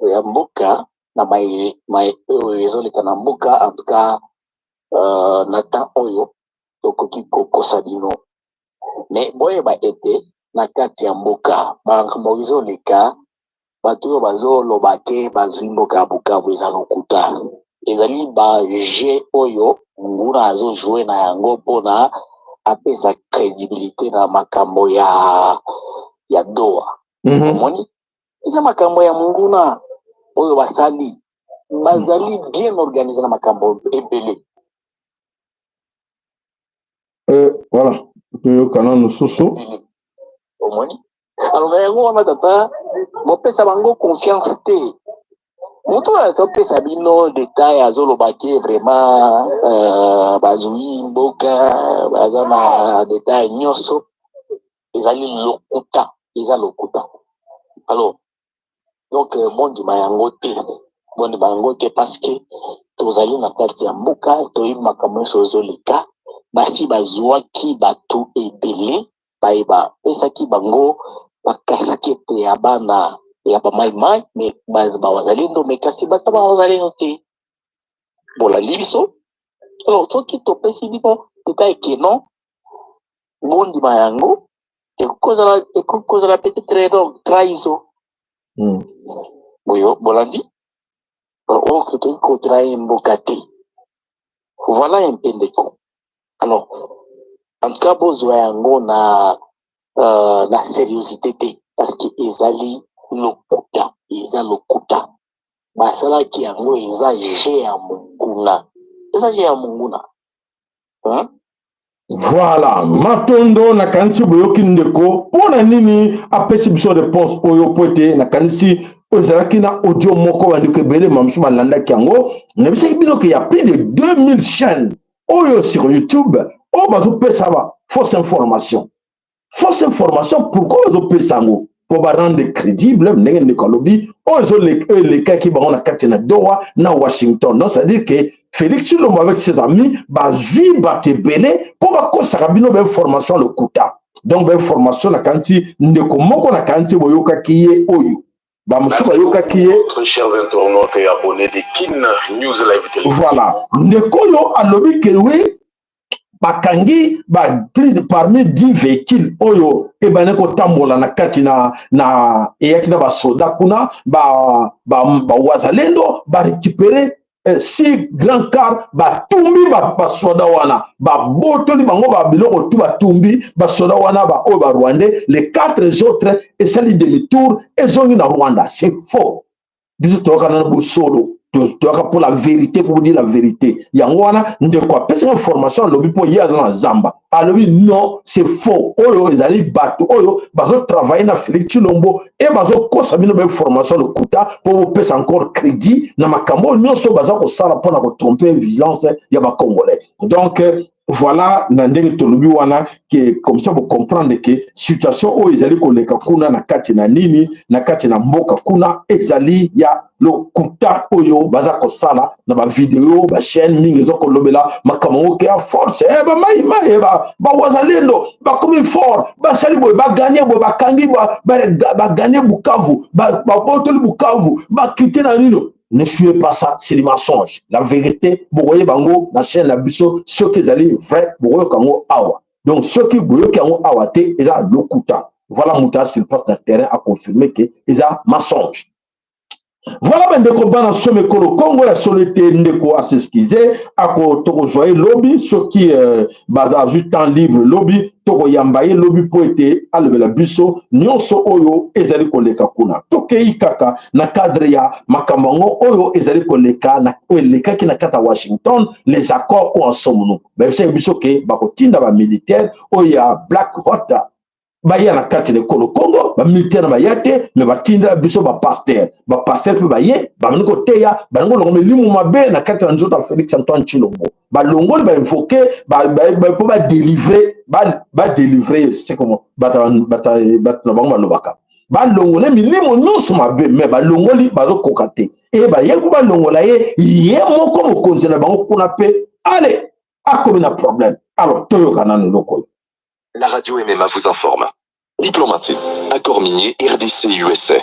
ya mboka na mai oyo ezoleka na mboka. En tout cas na temps oyo tokoki kokosa bino, mais boyeba ete na kati ya mboka makambo ezoleka. Bato oyo bazoloba ke bazwi mboka ya Bukavu, eza lokuta, ezali bajeu oyo nguna azojouer na yango mpona apesa crédibilité na makambo ya Doha. Omoni, eza makambo ya monguna oyo basali, bazali bien organisé na makambo ebele. Voilà, toyokana mosusu. Omoni, alors na yango wana, tata, bopesa bango confiance te. Moto oyo azopesa bino détail, azoloba ke vraiment bazwi mboka, baza na détail nyonso, ezali lokuta, eza lokuta. Alors donc bondima yango te, bondima yango te, parce que tozali na kati ya mboka, toyebi makambo nyonso ezoleka. Basi bazwaki bato ebele, baye bapesaki bango bacasquette ya bana ya bamaimai, mais bawazalendo, mais kasi baza bawazalendo te. Bolandi biso? Alors soki topesi bino détail ke non, bondima yango, ekoki kozala peut-être donc trahison. Boyo bolandi oyo, tokoki kotrahir mboka te. Voilà un peu, ndeko. Alors en tout cas bozwa yango na sérieuxité te, parce que ezali lokuta, eza lokuta. Basalaki yango, eza jeu ya monguna, eza jeu ya monguna, hein? Voilà, matondo. Nakanisi boyoki ndeko mpo na nini apesi biso réponse oyo, po ete nakanisi ezalaki na audio moko, bandeko ebele mamosusu balandaki yango. Nayebisaki bino ke ya plus de 2000 chaînes oyo sur YouTube oyo bazopesa ba fausse information. Fausse information, pourquoi bazopesa yango? Mpo barendre crédible ndenge ndeko alobi oyo elekaki bango na kati na Doha, na Washington. Donc c'est à dire que Félix Tshilombo avec ses amis bazwi bato ebele mpo bakosaka bino bainformation lokuta. Donc bainformation, nakanisi ndeko moko, nakanisi boyokaki ye oyo. Bamosusu bayokaki ye. Très chers internautes et abonnés de Kin News Live Télévision. Voilà, ndeko oyo alobi ke oui, bakangi ba plus de parmi 10 véhicules oyo ebandi kotambola na kati na eyaki na basoda kuna, bawazalendo ba barécupérer six grand car, batumbi basoda wana, babotoli bango babiloko tu, batumbi basoda wana oyo barwandais. Les quatre autres esali demi-tour, ezongi na Rwanda. C'est faux. Biso toyoka nano bosolo, toyaka pour la vérité, pour dire la vérité. Yango wana ndeko apesaka information, alobi mpo ye aza na zamba, alobi non, c'est faux. Oyo ezali bato oyo bazotravaille na Félix Tshilombo e bazokosa bino bainformation lokuta mpo bopesa encore crédit na makambo oyo nyonso baza kosala mpona kotromper vigilance ya bacongolais. Donc voilà, na ndenge tolobi wana ke comme ça bocomprendre ke situation oyo ezali koleka kuna na kati na nini, na kati na mboka kuna, ezali ya lokuta oyo baza kosala na bavideo. Bachaîne mingi eza kolobela makambo yango ke ya force eh, bamaimai bawazalendo bakomi fort, basali boye, bagagner boye, bakangi, bagagner Bukavu, babotoli Bukavu, bakite na nino. Ne suivez pas ça, c'est du mensonge. La vérité, bokoyeba yango na chaîne na biso. Soki ezali vrai, bokoyoka yango awa. Donc soki boyoki yango awa te, eza lokuta. Voilà, moto sur place na terrain a confirmé ke eza mensonge. Voilà, bandeko bana somo ekolo Kongo, ya solo ete ndeko as'excuser, ako tokozwa ye lobi soki baza azwi temps libre lobi, tokoyamba ye lobi mpo ete alobela biso nyonso oyo ezali koleka kuna. Tokei kaka na cadre ya makambo yango oyo ezali koleka na oyo elekaki na kati ya Washington, les accords oyo ensemble bayebisaki biso ke bakotinda bamilitaire oyo ya Black Water baya na kati na ekolo Congo. Bamilitaire na baya te, me batindela biso bapasteur. Bapasteur mpe baye, babandi koteya, balingi kolonga milimo mabe na kati ya nzoto ya Félix Antoine Tshilombo. Balongoli, bainvoquer mpo badélivrer, badélivrer, c'est comment bato na bango balobaka, balongole milimo nyonso mabe. Me balongoli, bazokoka te. E baye mpo balongola ye, ye moko mokonzi na bango kuna mpe ale akomi na problème. Alors toyoka nano eloko oyo. La radio MMA vous informe. Diplomatie. Accord minier RDC-USA.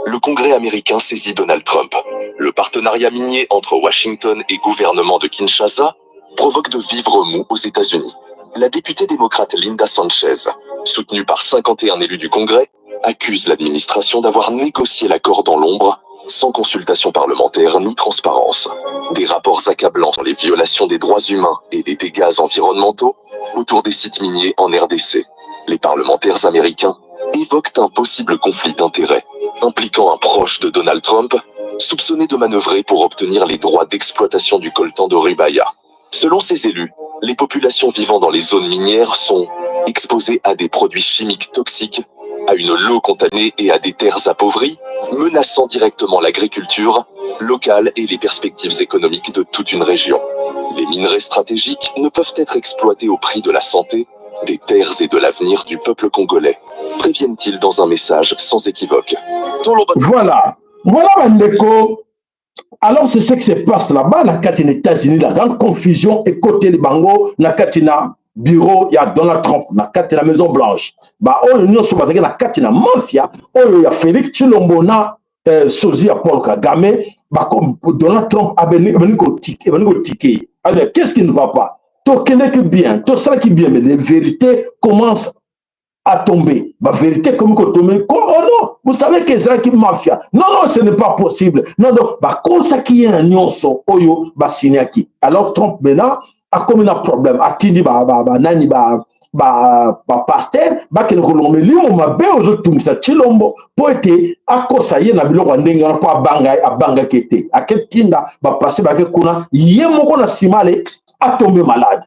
Le Congrès américain saisit Donald Trump. Le partenariat minier entre Washington et gouvernement de Kinshasa provoque de vives remous aux États-Unis. La députée démocrate Linda Sanchez, soutenue par 51 élus du Congrès, accuse l'administration d'avoir négocié l'accord dans l'ombre, sans consultation parlementaire ni transparence. Des rapports accablants sur les violations des droits humains et les dégâts environnementaux autour des sites miniers en RDC. Les parlementaires américains évoquent un possible conflit d'intérêts impliquant un proche de Donald Trump, soupçonné de manœuvrer pour obtenir les droits d'exploitation du coltan de Rubaya. Selon ces élus, les populations vivant dans les zones minières sont exposées à des produits chimiques toxiques, à une eau contaminée et à des terres appauvries, menaçant directement l'agriculture locale et les perspectives économiques de toute une région. Les minerais stratégiques ne peuvent être exploités au prix de la santé, des terres et de l'avenir du peuple congolais, préviennent-ils dans un message sans équivoque. Voilà. Voilà, bandeko. Alors c'est ce qui se passe là-bas, na kati na États-Unis, la grande confusion ekoteli bango na kati na bureau ya Donald Trump, na kati na Maison Blanche. Baoyo nyonso bazalaki na kati na mafia oyo ya Félix Tshilombo na sosie ya Paul Kagame, Donald Trump abandi kotiquer. Alors qu'est-ce qui ne va pas? Tokendeki bien, tosalaki bien, mais les vérités commencent à tomber. La vérité comme tomber. Oh non, vous savez que ezalaki mafia. Non, non, ce n'est pas possible. Non, non, bakosaki ye na nyonso oyo basignaki. Alors Trump maintenant akomi na problème, atindi ba ba ba nani, ba bapasteur bakende kolonga milimo mabe ozotungisa Tshilombo mpo ete akosa ye na biloko ya ndenge wana, mpo abanga, abangaki ete aketinda bapasteur bake kuna, ye moko na nsima ale atombe malade.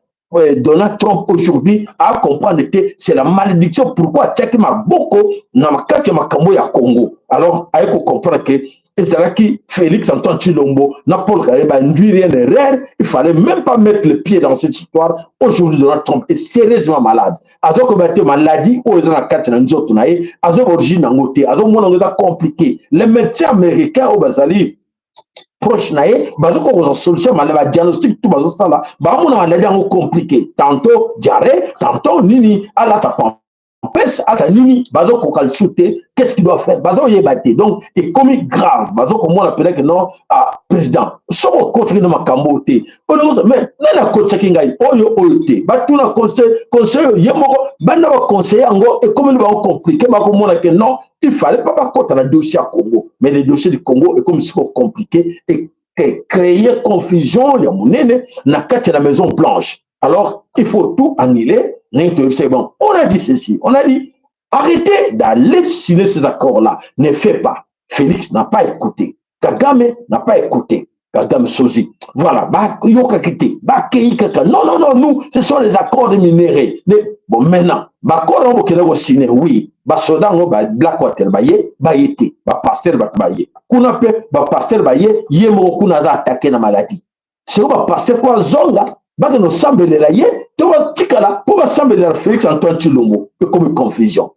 Donald Trump aujourd'hui a comprendre que c'est la malédiction. Pourquoi atiaki maboko na kati ya makambo ya Congo? Alors aye comprendre que ezalaki Félix Antoine Tshilombo na Paul Kagame bainduire une erreur. Il fallait même pas mettre le pied dans cette histoire. Aujourd'hui, Donald Trump est sérieusement malade. Azokoba te maladie oyo eza na kati na nzoto na ye, azoba origine yango te, azomona yango eza compliqué. Les médecins américains oyo bazali proche na ye bazokoka kozwa solution. Mala badiagnostic tu bazosala, baomona maladie yango compliqué, tantôt diarrhée, tantôt nini, alata. Pampers, ata nini, bazokoka lisusu te. Qu'est-ce qu'il doit faire? Bazoyeba te. Donc ekomi grave, bazokomona mpenza ke non, ah président, soki okotaki na makambo te, mais nani akotisaki ngai oyo oyo te? Batuna conseil, conseil oyo ye moko banda baconseiller yango, ekomeli bango compliqué. Bakomona ke non, il fallait pas bakota na dossier ya Congo. Mais le dossier du Congo ekomi siko compliqué et créer confusion ya monene na kati ya la Maison Blanche. Alors il faut tout annuler. Ndenge toyebisaki bon, on a dit ceci, on a dit: arrêtez d'aller signer ces accords là, ne fais pas. Félix n'a pas écouté, Kagame n'a pas écouté, Kagame sozi, voilà, bayokaki te, bakei kaka: non, non, non, nous, ce sont les accords de minéraux. Bon, maintenant baaccord yango bokende kosigner, oui, basoda yango ba Blackwater baye, baye te, bapasteur bato baye kuna mpe, bapasteur baye, ye moko kuna aza attaqué na maladie. Sikoyo bapasteur mpo bazonga, bakende kosambelela ye to batikala mpo basambelela Félix Antoine Tshilombo? Ekomi confusion,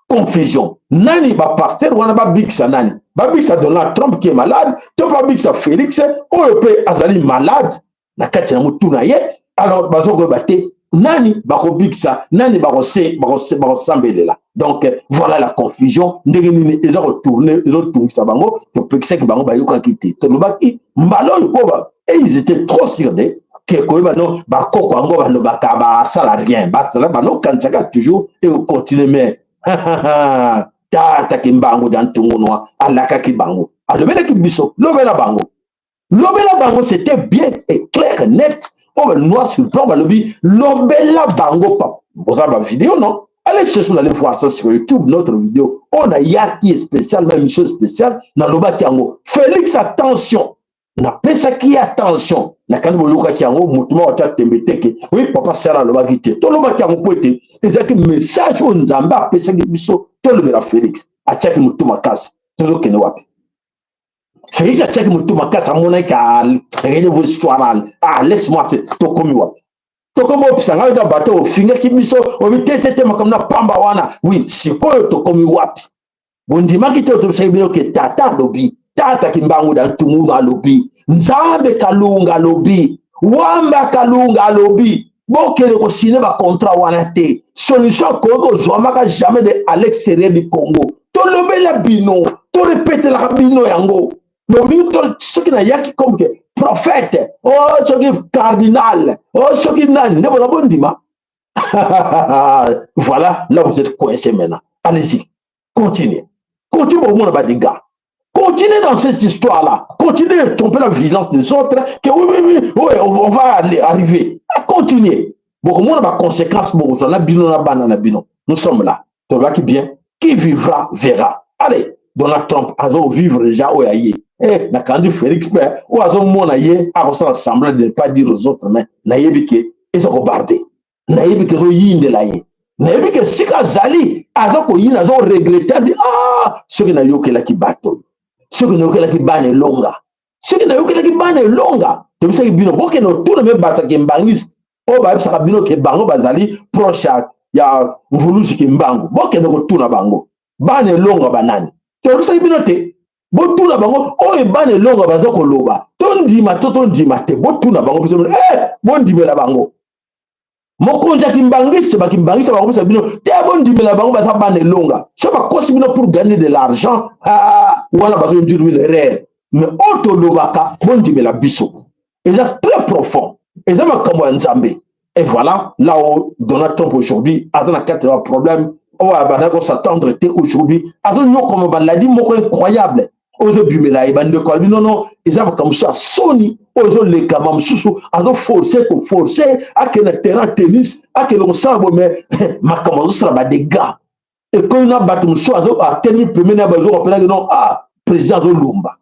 confusion. Nani bapasteur wana babikisa? Nani babikisa? Donald Trump qui est malade to babikisa Félix oyo mpe azali malade na kati na motu na ye? Alors bazokoyeba te nani bakobikisa, nani bakosambelela. Donc voilà la confusion, ndenge nini eza kotourner, ezotungisa bango. Topekisaki bango, bayokaki te. Tolobaki mbala oyo mpo et ils étaient trop sûrs de ke koyeba no bakoko yango balobaka basala rien, basala banokanisaka toujours ekocontinue. Mais tata Kimbangu dia ntungunwa alakaki bango, alobelaki biso: lobela bango, lobela bango. C'était bien et clair, net, oyo noir sur blanc. Balobi: lobela bango. Papa, boza bavidéo, non? Allez chercher, vous allez voir ça sur YouTube, notre vidéo. On a yaki spécial, même émission spéciale, nalobaki yango: Félix, attention. Napesaki ye attention. Nakandi boyokaki yango, motu moko atya tembe te ke oui, papa Sala alobaki te. Tolobaki yango mpo ete ezalaki message oyo Nzambe apesaki biso tolobela Félix. Atiaki motu makasi. Tozokende wapi? Félix atiaki motu makasi, amonaki rien, histoire, ah, laisse moi. Tokomi wapi? Tokomi opesa ngai na bato ofingaki biso, obi te te te, makambo na pamba wana. Oui, sikoyo tokomi wapi? Bondimaki te. Otobisaki bino ke tata alobi, tata Kimbangu da Ntungunu alobi, Nzambe Kalunga alobi, Wamba Kalunga alobi: bokende kosigner bacontrat wana te. Solution akoki kozwamaka jamais de à l'extérieur du Congo. Tolobela bino, torepetelaka bino yango. Mais soki nayaki comme ke prophète o oh, soki cardinal o oh, soki nani nde bona bondima. Voilà, là vous êtes coincé maintenant. Allez-y, continuez, continuez, bomona badégâts. Continuez dans cette histoire-là. Continuez de tromper la vigilance des autres. Que oui, on va aller, arriver. À continuer. Bon, comment la conséquence, bon, on a bino, na bana na bino. Nous sommes là. Tu bien. Qui vivra, verra. Allez, Donald Trump a vivre déjà oyo aye. Eh, nakandi Félix mpe oyo azomona ye akosala semblant de ne pas dire aux autres, mais nayebi ke eza kobarde, nayebi ke ezoyindela ye, nayebi ke sika azali aza koyinda, azoregretter abi: ah, soki nayokelaki bato, soki nayokelaki bana elonga, soki nayokelaki bana elonga. Tobisaki bino bokende otuna me bato ya kimbangiste oyo bayebisaka bino ke bango bazali proche ya Mvuluzi Kimbangu. Bokende kotuna bango, bana elonga banani? Tolobisaki bino te, botuna bango oyo bana elonga baza koloba, tondima to tondima te. Botuna bango biso, eh, bondimela bango. Mokonzi ya kimbangiste, bakimbangiste bakopesa bino te, bondimela bango, baza bana elonga. So bakosi bino pour gagner de l'argent, ah, wana bazoinduire bino erreur. Mais oyo tolobaka, bondimela biso, eza très profond, eza makambo ya Nzambe. Et voilà là où Donald Trump aujourd'hui aza na kati ya problème oyo abandaki kos'attendre te. Aujourd'hui azonyokoma baladi moko incroyable oyo ezobimela ye. Bandeko alobi nono, eza makambo mosusu ya soni oyo ezolekama. Mosusu azoforcer, koforcer akende na terrain tennis, akende kosala bo, mais makambo azosala badégâts ekomi na bato mosusu atelemi pembeni ya bazokopelaki non, ah, président azolumba,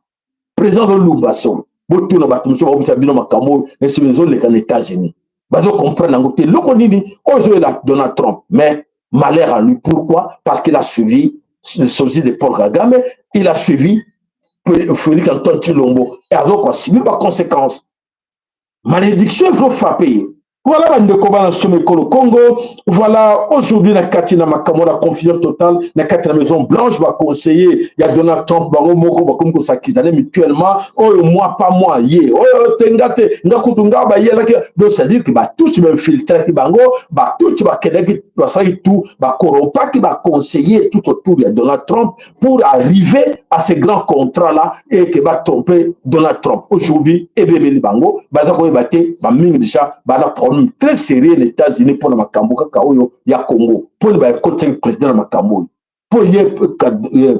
président azolumba solo. Botuna bato mosusu bakobisa bino makambo oyo esimi ezoleka na États-Unis, bazocomprendre yango te, eloko nini oyo ezoyela Donald Trump. Mais malheur à lui. Pourquoi? Parce qu'il a suivi le sosie de Paul Kagame, il a suivi Félix Antoine Tshilombo et azokoassumer baconséquence. Malédiction il faut frapper. Voilà, bandeko bana somo ekolo Congo, voilà aujourd'hui na kati na makambo na confusion totale na kati na Maison Blanche. Baconseiller ya Donald Trump, bango moko bakomi kosakizane mutuellement: oyo moi, pas moi, ye oyo te, nga te, nga kutu nga bayelaki. Donc c'est à dire que batuti bainfiltraki bango, batuti bakendaki. basalaki tout, bakorompaki baconseiller tout autour ya Donald Trump pour arriver à ce grand contrat là et que batrompe Donald Trump. Aujourd'hui ebebeli bango, baza koyeba te. Bamingi déjà bana problème très sérieux na États-Unis mpona makambo kaka oyo ya Congo, mpona bakotisaki président na makambo oyo, mpo ye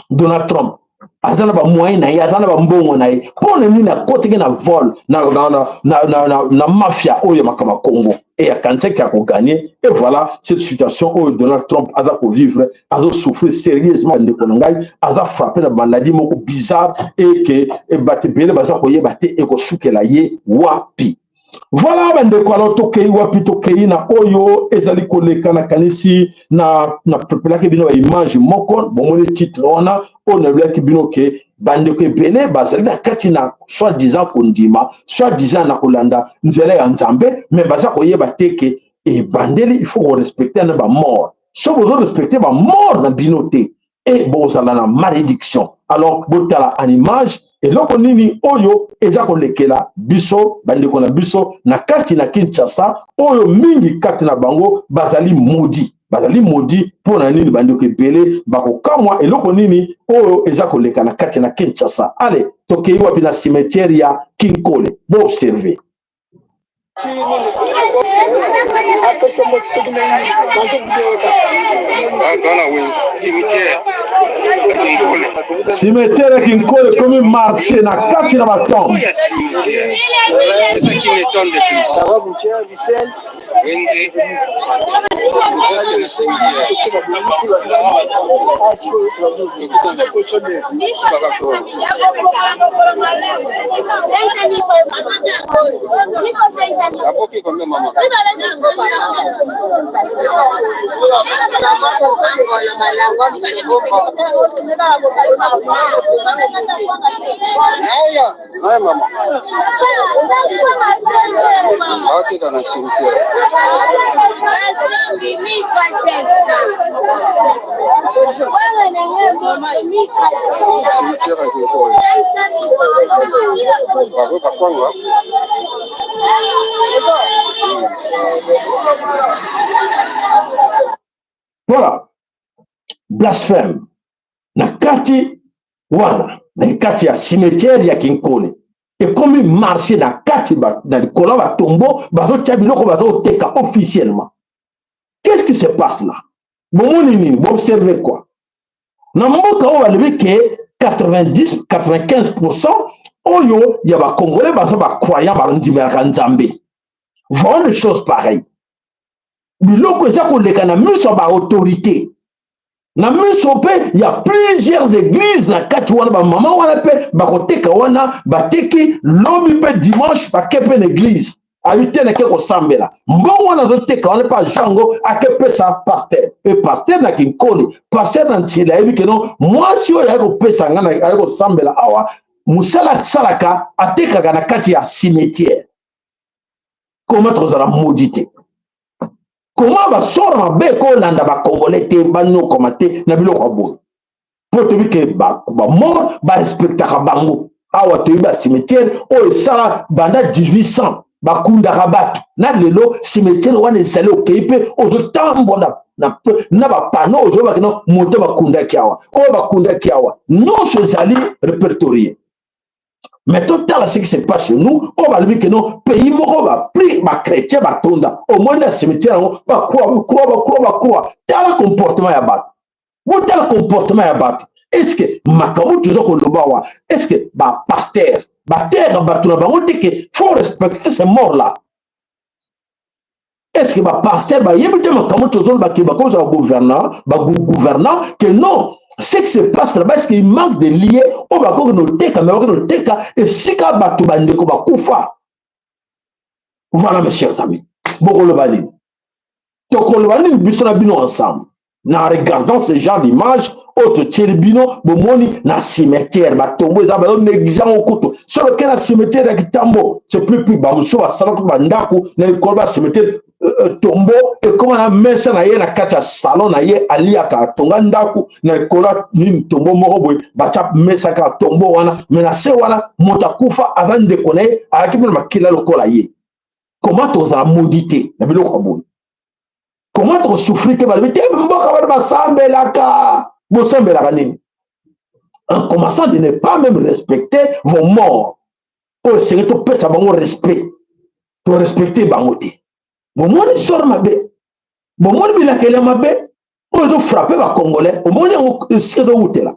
Donald Trump aza na bamoyen na ye, aza na bambongo na ye. Mpo na nini akotaki na vol na mafia oyo ya makambo ya Congo e akanisaki ya kogagner? Et voilà cette situation oyo Donald Trump aza kovivre, azosouffrir sérieusement. Ndeko na ngai, aza frappé na maladie moko bizarre e ke bato ebele baza koyeba te ekosukela ye wapi. Voilà bandeko. Alors tokei wapi? Tokei na oyo ezali koleka. Nakanisi na naprepelaki bino baimage moko, bomoni titre wana oyo nalobelaki bino ke bandeko ebele bazali na kati na soit disant kondima, soit disant na kolanda nzela ya Nzambe, mais baza koyeba te ke ebandeli il faut korespecte na bamort. So bozorespecte bamort na bino te, e bozala na malédiction. Alors botala en image eloko nini oyo eza kolekela biso, bandeko na biso na kati na Kinshasa, oyo mingi kati na bango bazali maudit. Bazali maudit mpo na nini? Bandeko ebele bakokamwa eloko nini oyo eza koleka na kati na Kinshasa. Ale, tokei wapi? Na cimetière ya Kinkole. Boobserve. Cimetière ya Kinkole ekomi marché na kati na batombe. Voilà, blasphème na kati wana, na kati ya cimetière ya Kinkole ekomi marché na kati na likolo ya batombo bazotia biloko, bazoteka officiellement. Qu'est-ce qui se passe là? Bomoni nini? Boobserve quoi? Na mboka oyo balobi ke 90 95% oyo ya bacongolais baza bacroyant, bandimelaka Nzambe. Voyons des choses pareilles, biloko eza koleka na miso ya baautorité, na miso mpe ya plusieurs églises na kati wana. Bamama wana mpe bakoteka wana, bateki lobi mpe dimanche bake mpe na église, ayi te nake kosambela. Mbongo wana azoteka wana mpe azwa yango, akepesa paster. E paster na Kinkole, paster na Ntsele, ayebi keno mwasi oyo aye kopesa nga, aye kosambela awa, mosala asalaka atekaka na kati ya cimetière. Koma tokozala modi te? Koma basoro mabe ekolanda bakongole te, banyokoma te na biloko ya boye, mpo toyebi ke bamort barespectaka bango. Awa toyebi bacimetière oyo esala banda 1800, bakundaka bato. Na lelo cimetière wana ezali, okei mpe ozotambola na bapano, ozobaki no moto bakundaki awa, oyo bakundaki awa, nyonso ezali répertorié. Mais totala ce qui se passe chez nous, oyo balobi ke non, pays moko bapri bachrétien batonda. Omoni na cimetière yango bacroix, bacroix, bacroix, bacroix. Tala comportement ya bato, botala comportement ya bato. Est ce que makambo toza koloba awa, est ce que bapaster bateyaka bato na bango te ke faut respecter ces morts là? Est ce que bapaster bayebi te makambo tozoloba ke bakozala gouvernant, bagouvernant, que non, ce qui se passe là-bas, est ce qu'il manque de lier oyo bakoki noteka, me bakoki noteka esika bato bandeko bakufa? Voilà, mes chers amis, bokoloba nini? Tokoloba nini biso na bino ensemble na regardant ce genre d'image oyo totieli bino? Bomoni na cimetière batombo eza, bazonéglige yango kutu. Soki oke na cimetière ya Kitambo, c'est plus plus bamosusu basala kutu bandako na likolo ba cimetière. Tombo ekóma na mesa na ye na kati ya salon na ye, aliaka, atonga ndako na likolo nini, tombo moko boye, batya mesa kaka tombo wana, me na se wana moto akufa, aza ndeko na ye, ayaki mpe na makila lokola ye. Koma tozala modi te na biloko ya boye? Comment tokosouffrir te? Balobi te mboka wana basambelaka. Bosambelaka nini? En commençant de ne pas même respecter vos morts, oyo esengeli topesa bango respect, torespecte bango te. Bomoni sor mabe, bomoni bilakeli ya mabe oyo ezofrappe bacongolais. Omoni yango esika ezowutela.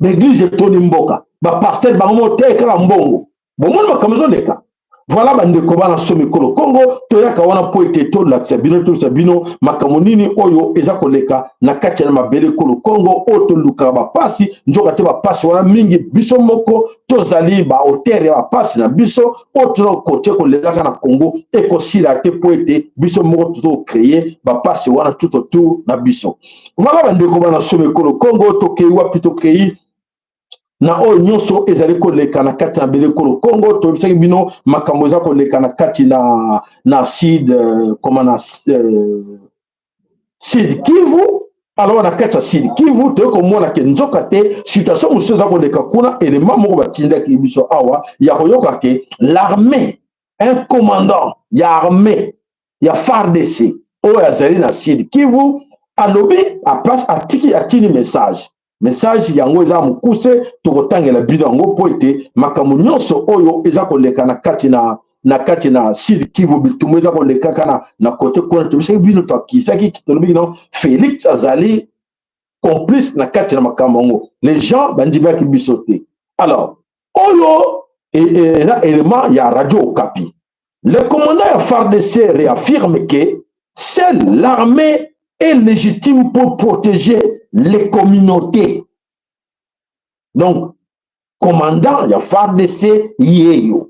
Baeglise etondi mboka, bapaster bango moko te, kaka mbongo. Bomoni makambo ezoleka. Voilà, bandeko bana so mikolo Kongo, toyaka wana mpo ete tolakisa bino, tolakisa bino makambo nini oyo eza koleka na kati ya mabele ekolo Kongo, oyo tolukaka bapasi, nzoka te bapasi wana mingi biso moko tozali baauteur ya bapasi na biso. Oyo toza kokotie kolelaka na Kongo ekosila te, mpo ete biso moko toza kocreye bapasi wana tout autour na biso. Voilà, bandeko bana so mikolo Kongo, tokei wapi? Tokei na oyo nyonso ezali koleka na kati na bele ekolo Kongo. Toyebisaki bino makambo eza koleka na kati na sud, koma na Sud Kivu. Alors, na kati ya Sud Kivu, toyei komona ke nzoka te situation mosusu eza koleka kuna. Elema moko batindaki biso awa ya koyoka ke l'armée, un commandant ya armée ya FARDC oyo azali na Sud Kivu alobi, aplace atiki, atindi message. Message yango eza mokuse, tokotangela bino yango mpo ete makambo nyonso oyo eza koleka na kati na Sud Kivu, bitumba eza kolekaka na kote kuna. Tobisaki bino, toakisaki, tolobiki no Félix azali complice na kati na makambo yango. Les gens bandimaki biso te. Alors, oyo eza élément ya Radio Okapi. Le commandant ya FARDC réaffirme que seule l'armée est légitime pour protéger les communautés. Donc commandant ya FARDC yeyo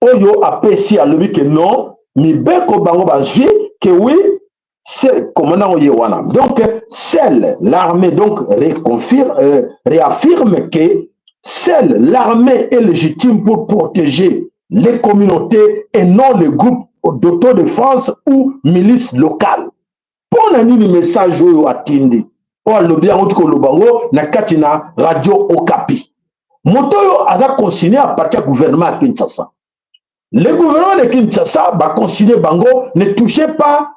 oyo apesi, alobi ke non, mibeko bango bazwi ke oui, c'est commandant oyo wana. Donc seule l'armée, donc réconfirme, réaffirme que seule l'armée est légitime pour protéger les communautés et non les groupes d'autodéfense ou milices locales. Mpo na nini message oyo atindi, oyo alobi yango, ti koloba yango na kati na Radio Okapi? Moto oyo aza consigné à partir ya gouvernement ya Kinshasa. Le gouvernement de Kinshasa baconsigne bango: ne touchez pas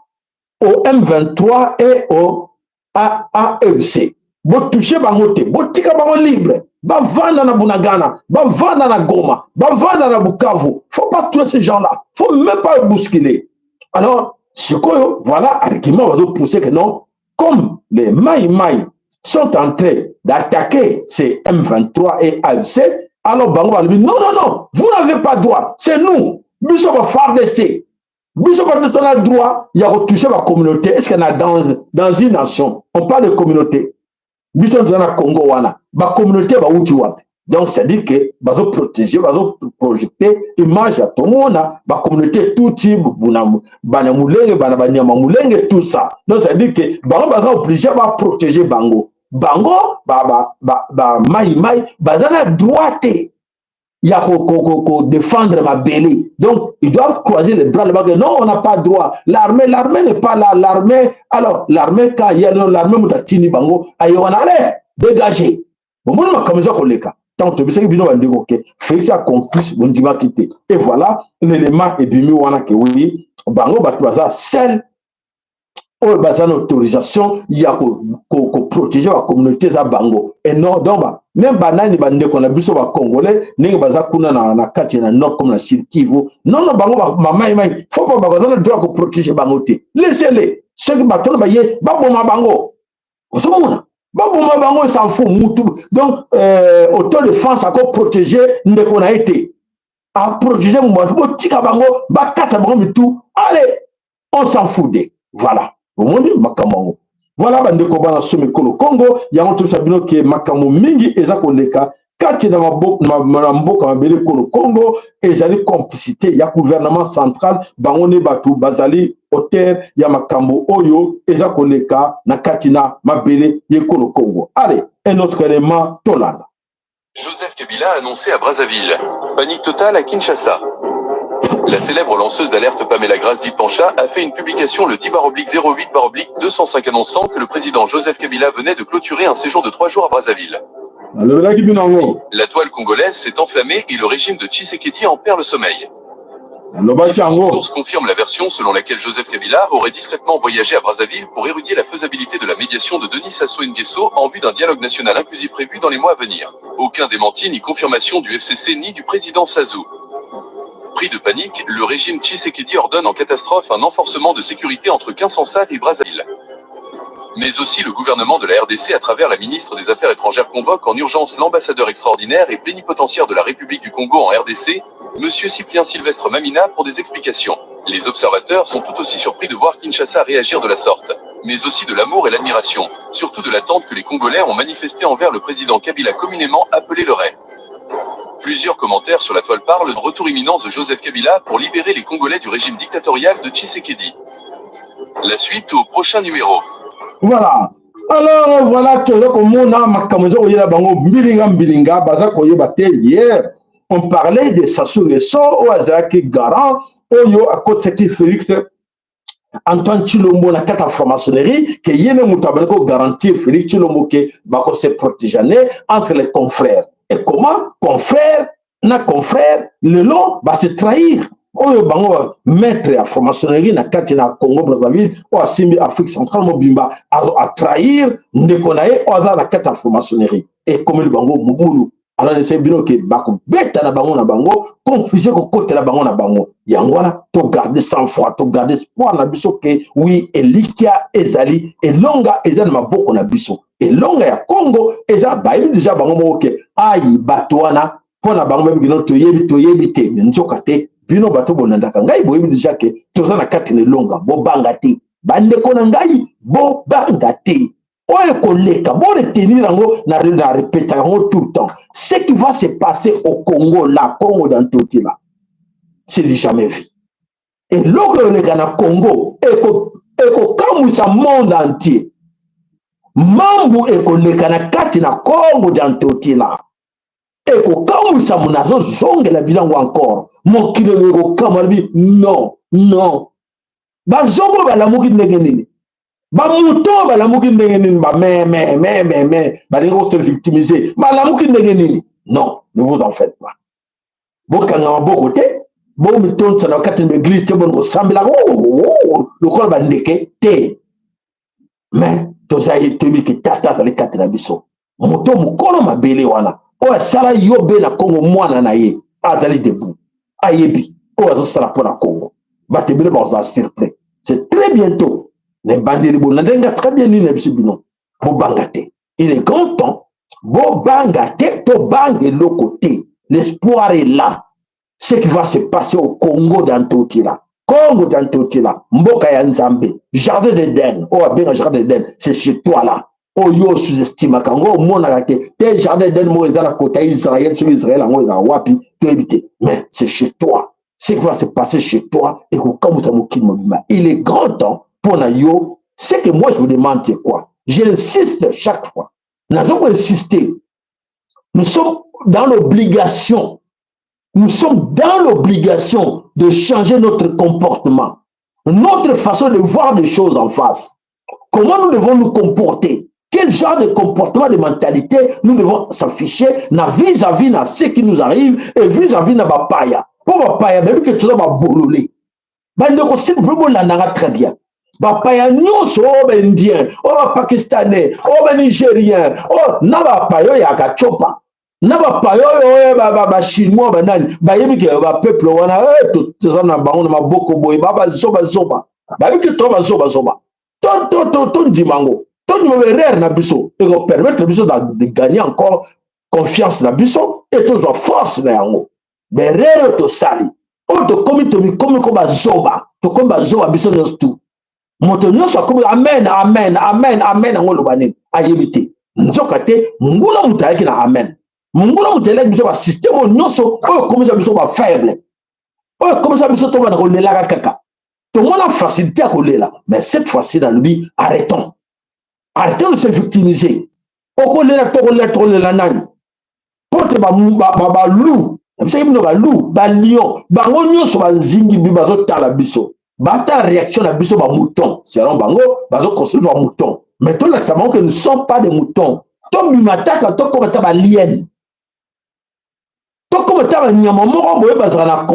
au M23 et au AFC, botouche bango te, botika bango libre, bavanda na Bunagana, bavanda na Goma, bavanda na Bukavu. Faut pas toucher ces gens là, faut même pas bousculer. Alors sikoyo, voilà argument bazopousser que non, comme les Maï Maï sont en train d'attaquer ces M23 et AFC, alors bango balobi: non, non, non, vous n'avez pas droit, c'est nous, biso ba FARDC, biso bato tona droit ya kotouche bacommunauté. Est ce que na dans une nation on parle de communauté? Biso toza na Congo wana, bacommunauté bauti wapi? Donc c'est à dire que bazoprotéger, bazoprojecte image ya tomona bacommunauté tutsi, bana mulenge, bana banyama mulenge, tout ça. Donc c'est à dire que bango baza obligé baprotéger bango. Bango bamai mai baza na droit te ya ko défendre mabele. Donc ils doivent croiser les bras là-bas que non, on n'a pas droit, l'armée, l'armée n'est pas là, l'armée. Alors l'armée, quand il y a l'armée, moto atindi bango aye wana, allez, dégagez. Bomoni makambo eza koleka. Ntango tobisaki bino bandeko ke Félix a complice, bondimaki te. Et voilà l'élément ebimi wana ke oui, bango bato baza seul oyo baza na autorisation ya koprotéger bacommunauté, eza bango et non. Donc même banani, bandeko na biso bacongolais ndenge baza kuna na kati na nord comme na Sud Kivu, non, non, bango bamaimai, faut pas, baza na droit koprotéger bango te. Laissez-les, soki bato na baye baboma bango, ozomona baboma bango, s'en fout mutu. Donc autodéfense akoprotéger ndeko na ye te, aprotéger moto, botika bango, bakata bango mitu, allez, on s'en fout de. Voilà, omoni makambo yango. Voilà, bandeko bana so mikolo Kongo, yango toyebisa bino ke makambo mingi eza koleka kati na mboka mabele ekolo Congo ezali complicité ya gouvernement central. Bango nde bato bazali auteur ya makambo oyo eza koleka na kati na mabele y'ekolo Congo. Allez, un autre élément, tolanda. Joseph Kabila a annoncé à Brazzaville. Panique totale à Kinshasa. La célèbre lanceuse d'alerte Pamela Grace dit Pancha a fait une publication le 10/08/205 annonçant que le président Joseph Kabila venait de clôturer un séjour de 3 jours à Brazzaville. Alobelaki bino yango. La toile congolaise s'est enflammée et le régime de Tshisekedi en perd le sommeil. Alobaki yango. Source confirme la version selon laquelle Joseph Kabila aurait discrètement voyagé à Brazzaville pour éruditer la faisabilité de la médiation de Denis Sassou Nguesso en vue d'un dialogue national inclusif prévu dans les mois à venir. Aucun démenti ni confirmation du FCC ni du président Sassou. Pris de panique, le régime Tshisekedi ordonne en catastrophe un renforcement de sécurité entre Kinshasa et Brazzaville. Mais aussi le gouvernement de la RDC à travers la ministre des Affaires étrangères convoque en urgence l'ambassadeur extraordinaire et plénipotentiaire de la République du Congo en RDC, Monsieur Cyprien Sylvestre Mamina, pour des explications. Les observateurs sont tout aussi surpris de voir Kinshasa réagir de la sorte, mais aussi de l'amour et l'admiration, surtout de l'attente que les Congolais ont manifestée envers le président Kabila communément appelé le Ray. Plusieurs commentaires sur la toile parlent de retour imminent de Joseph Kabila pour libérer les Congolais du régime dictatorial de Tshisekedi. La suite au prochain numéro. Voilà. Alors voilà toza komona makambo eza koyela bango mbilinga mbilinga baza koyeba te. Hier on parlait de Sassou Nguesso oyo azalaki garant oyo akotisaki Félix Antoine Tshilombo na kati ya franc-maçonnerie, ke ye nde moto abandi kogarantir Félix Tshilombo ke bakose protégeane entre les confrères. Et comment confrère na confrère lelo base trahir? Oyo bango maître ya franc-maçonnerie na kati na Congo Brazzaville oyo asimbi Afrique centrale mobimba atrahir ndeko na ye oyo aza na kati ya franc-maçonnerie, ekomeli bango mobulu. Alors ese bino ke bakobeta na bango na bango, confusion kokotela bango na bango. Yango wana togarde sang froid, togarde espoir na biso ke oui, elikya ezali, elonga eza na maboko na biso, elonga ya Congo eza. Bayebi deja bango moko ke ai bato wana mpo na bango bayebi kino toyebi, toyebi te, me nzoka te. Bino bato bolandaka ngai boyebi deja ke toza na kati na elonga. Bobanga te, bandeko na ngai, bobanga te. Oyo ekoleka, boretenir yango, na répétaka yango tout le temps: ce qui va se passer au Congo, la Congo dans Totila, c'est du jamais vu. Eloko eleka na Congo ekokamwisa monde entier. Mambu ekoleka na kati na Congo dia Ntotila ekokamwisa. Nazozongela bilango encore, mokili ekokamwa bi non non. Bazombo balamuki ndenge nini? Bamoto oyo balamuki ndenge nini? Bamememememe balingi kose victimiser, balamuki ndenge nini? Non, ne vous en faites pas, bokanga maboko te, bomitonisa na kati na baeglise te, boni kosambelaka lokola bandeke te. Mais tozali, toyebi ke tata azali kati na biso, moto mokolo mabele wana oyo asala yo be na Kongo, mwana na ye azali debout, ayebi oyo azosala mpo na Kongo. Bato ebele bakozala surpris, c'est très bientôt na ebandeli. Bona ndenge très bien nini na biso. Bino bobanga te, il est grand temps bobanga te, tobanga eloko te. L'espoir est là. Ce qui va se passer au Congo d'Antotila, Congo d'Antotila, mboka ya Nzambe, jardin d'Eden oyo abenga jardin d'Eden, c'est chez toi là. Oyo sous-estimaka yango, omonaka te te jardin d'Eden moko eza na kota Israël. Soki Israël yango ezala wapi, toyebi te, mais c'est chez toi. Ce qui va se passer chez toi ekokamwisa mokili mobimba. Il est grand temps mpo na yo. Ce que moi je vous demande, c'est quoi? J'insiste chaque fois, nazo koinsister: nous sommes dans l'obligation, nous sommes dans l'obligation de changer notre comportement, notre façon de voir les choses en face. Comment nous devons nous comporter, quel genre de comportement, de mentalité nous devons s'afficher na vis-à-vis na ce qui nous arrive et vis-à-vis na bapaya. Mpo bapaya bayebi ke toza babolole. Bandeko, s'il vous plaît, bolandanga très bien. Bapaya nyonso, oyo baindien, oyo bapakistanais, oyo banigérien, oyo na bapaya oyo yaka copa, na bapaya oyo oyo bachinois, banani, bayebi ke bapeuple wana toza na bango na maboko boye, babazobazoba. Bayebi ke toza bazobazoba. Tondima yango, tondima baerreur na biso, ekopermettre biso de gagner encore confiance na biso e tozwa force na yango. Baerreur oyo tosali, oyo tokomi, tomikomi ko bazoba, tokomi bazoba biso nyonso tu. Moto nyonso akomi amen, amen, amen, amen. Yango oloba nini? Ayebi te. Nzoka te monguna moto ayaki na amen, monguna moto ayelaki biso basystème oyo nyonso oyo ekomisa biso bafaible, oyo ekomisa biso tobanda kolelaka kaka. Tomona facilité ya kolela, mais cette fois-ci nalobi: arrêtons, arrêtons de se victimiser. Okolela, tokolela, tokolela nani? Mpo te baloup nabisaki bino, baloup, balion, bango nyonso bazingi bi bazotala biso, bata réaction na biso. Bamouton selon bango bazoconstruire bamouton, mais tolakisa bango que nous sommes pas des moutons. Tobima taka, tokóma ta balionne, tokóma. Tokóma ta banyama moko boye bazalaka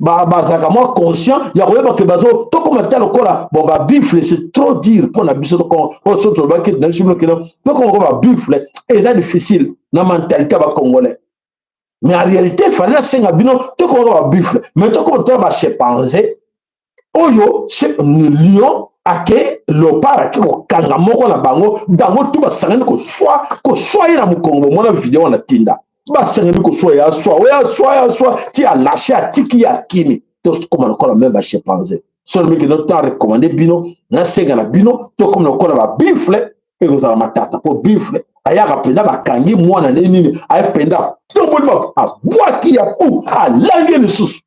na bazalaka mwa conscient ya koyeba ke bazo tokóma ta lokola bon babuffle, c'est trop dire mpo na biso. So tolobaki na biso bilokeno tokóma lokola babuffle, eza difficile na mentalité ya bacongolais. Mais en réalité, fallait nasenga bino tokóma lokola babuffle, mais tokóma tola bachimpanzé oyo lion ake, léopard ake kokanga moko na bango, bango tu basangani koswa koswa ye na mokongo. Bomona video wana tinda, basangani koswa ye, aswa oyo, aswa ye, aswa ti alâcher, atiki ye, akimi. Tokóma lokola même bachimpanzé. So mingi no to recommander bino, nasenga na bino tokóma lokola babuffle, ekozala matata, mpo buffle ayaka mpenza, bakangi mwana nde nini, aye mpenza tomboli, abwaki ya pu, alangi lisusu.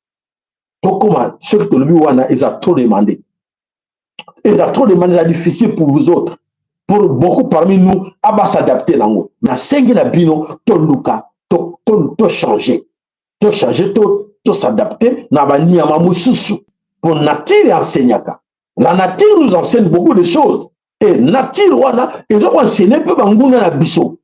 Tokóma, soki tolobi wana eza trop demandé, eza trop demandé, eza difficile pour vous autres, pour beaucoup parmi nous abas'adapter nango. Nasengi na bino toluka tochanger, tochanger, tos'adapter na banyama mosusu, mpo nature enseignaka. La nature nous enseigne beaucoup de choses, et nature wana eza koenseigner mpe banguna na biso.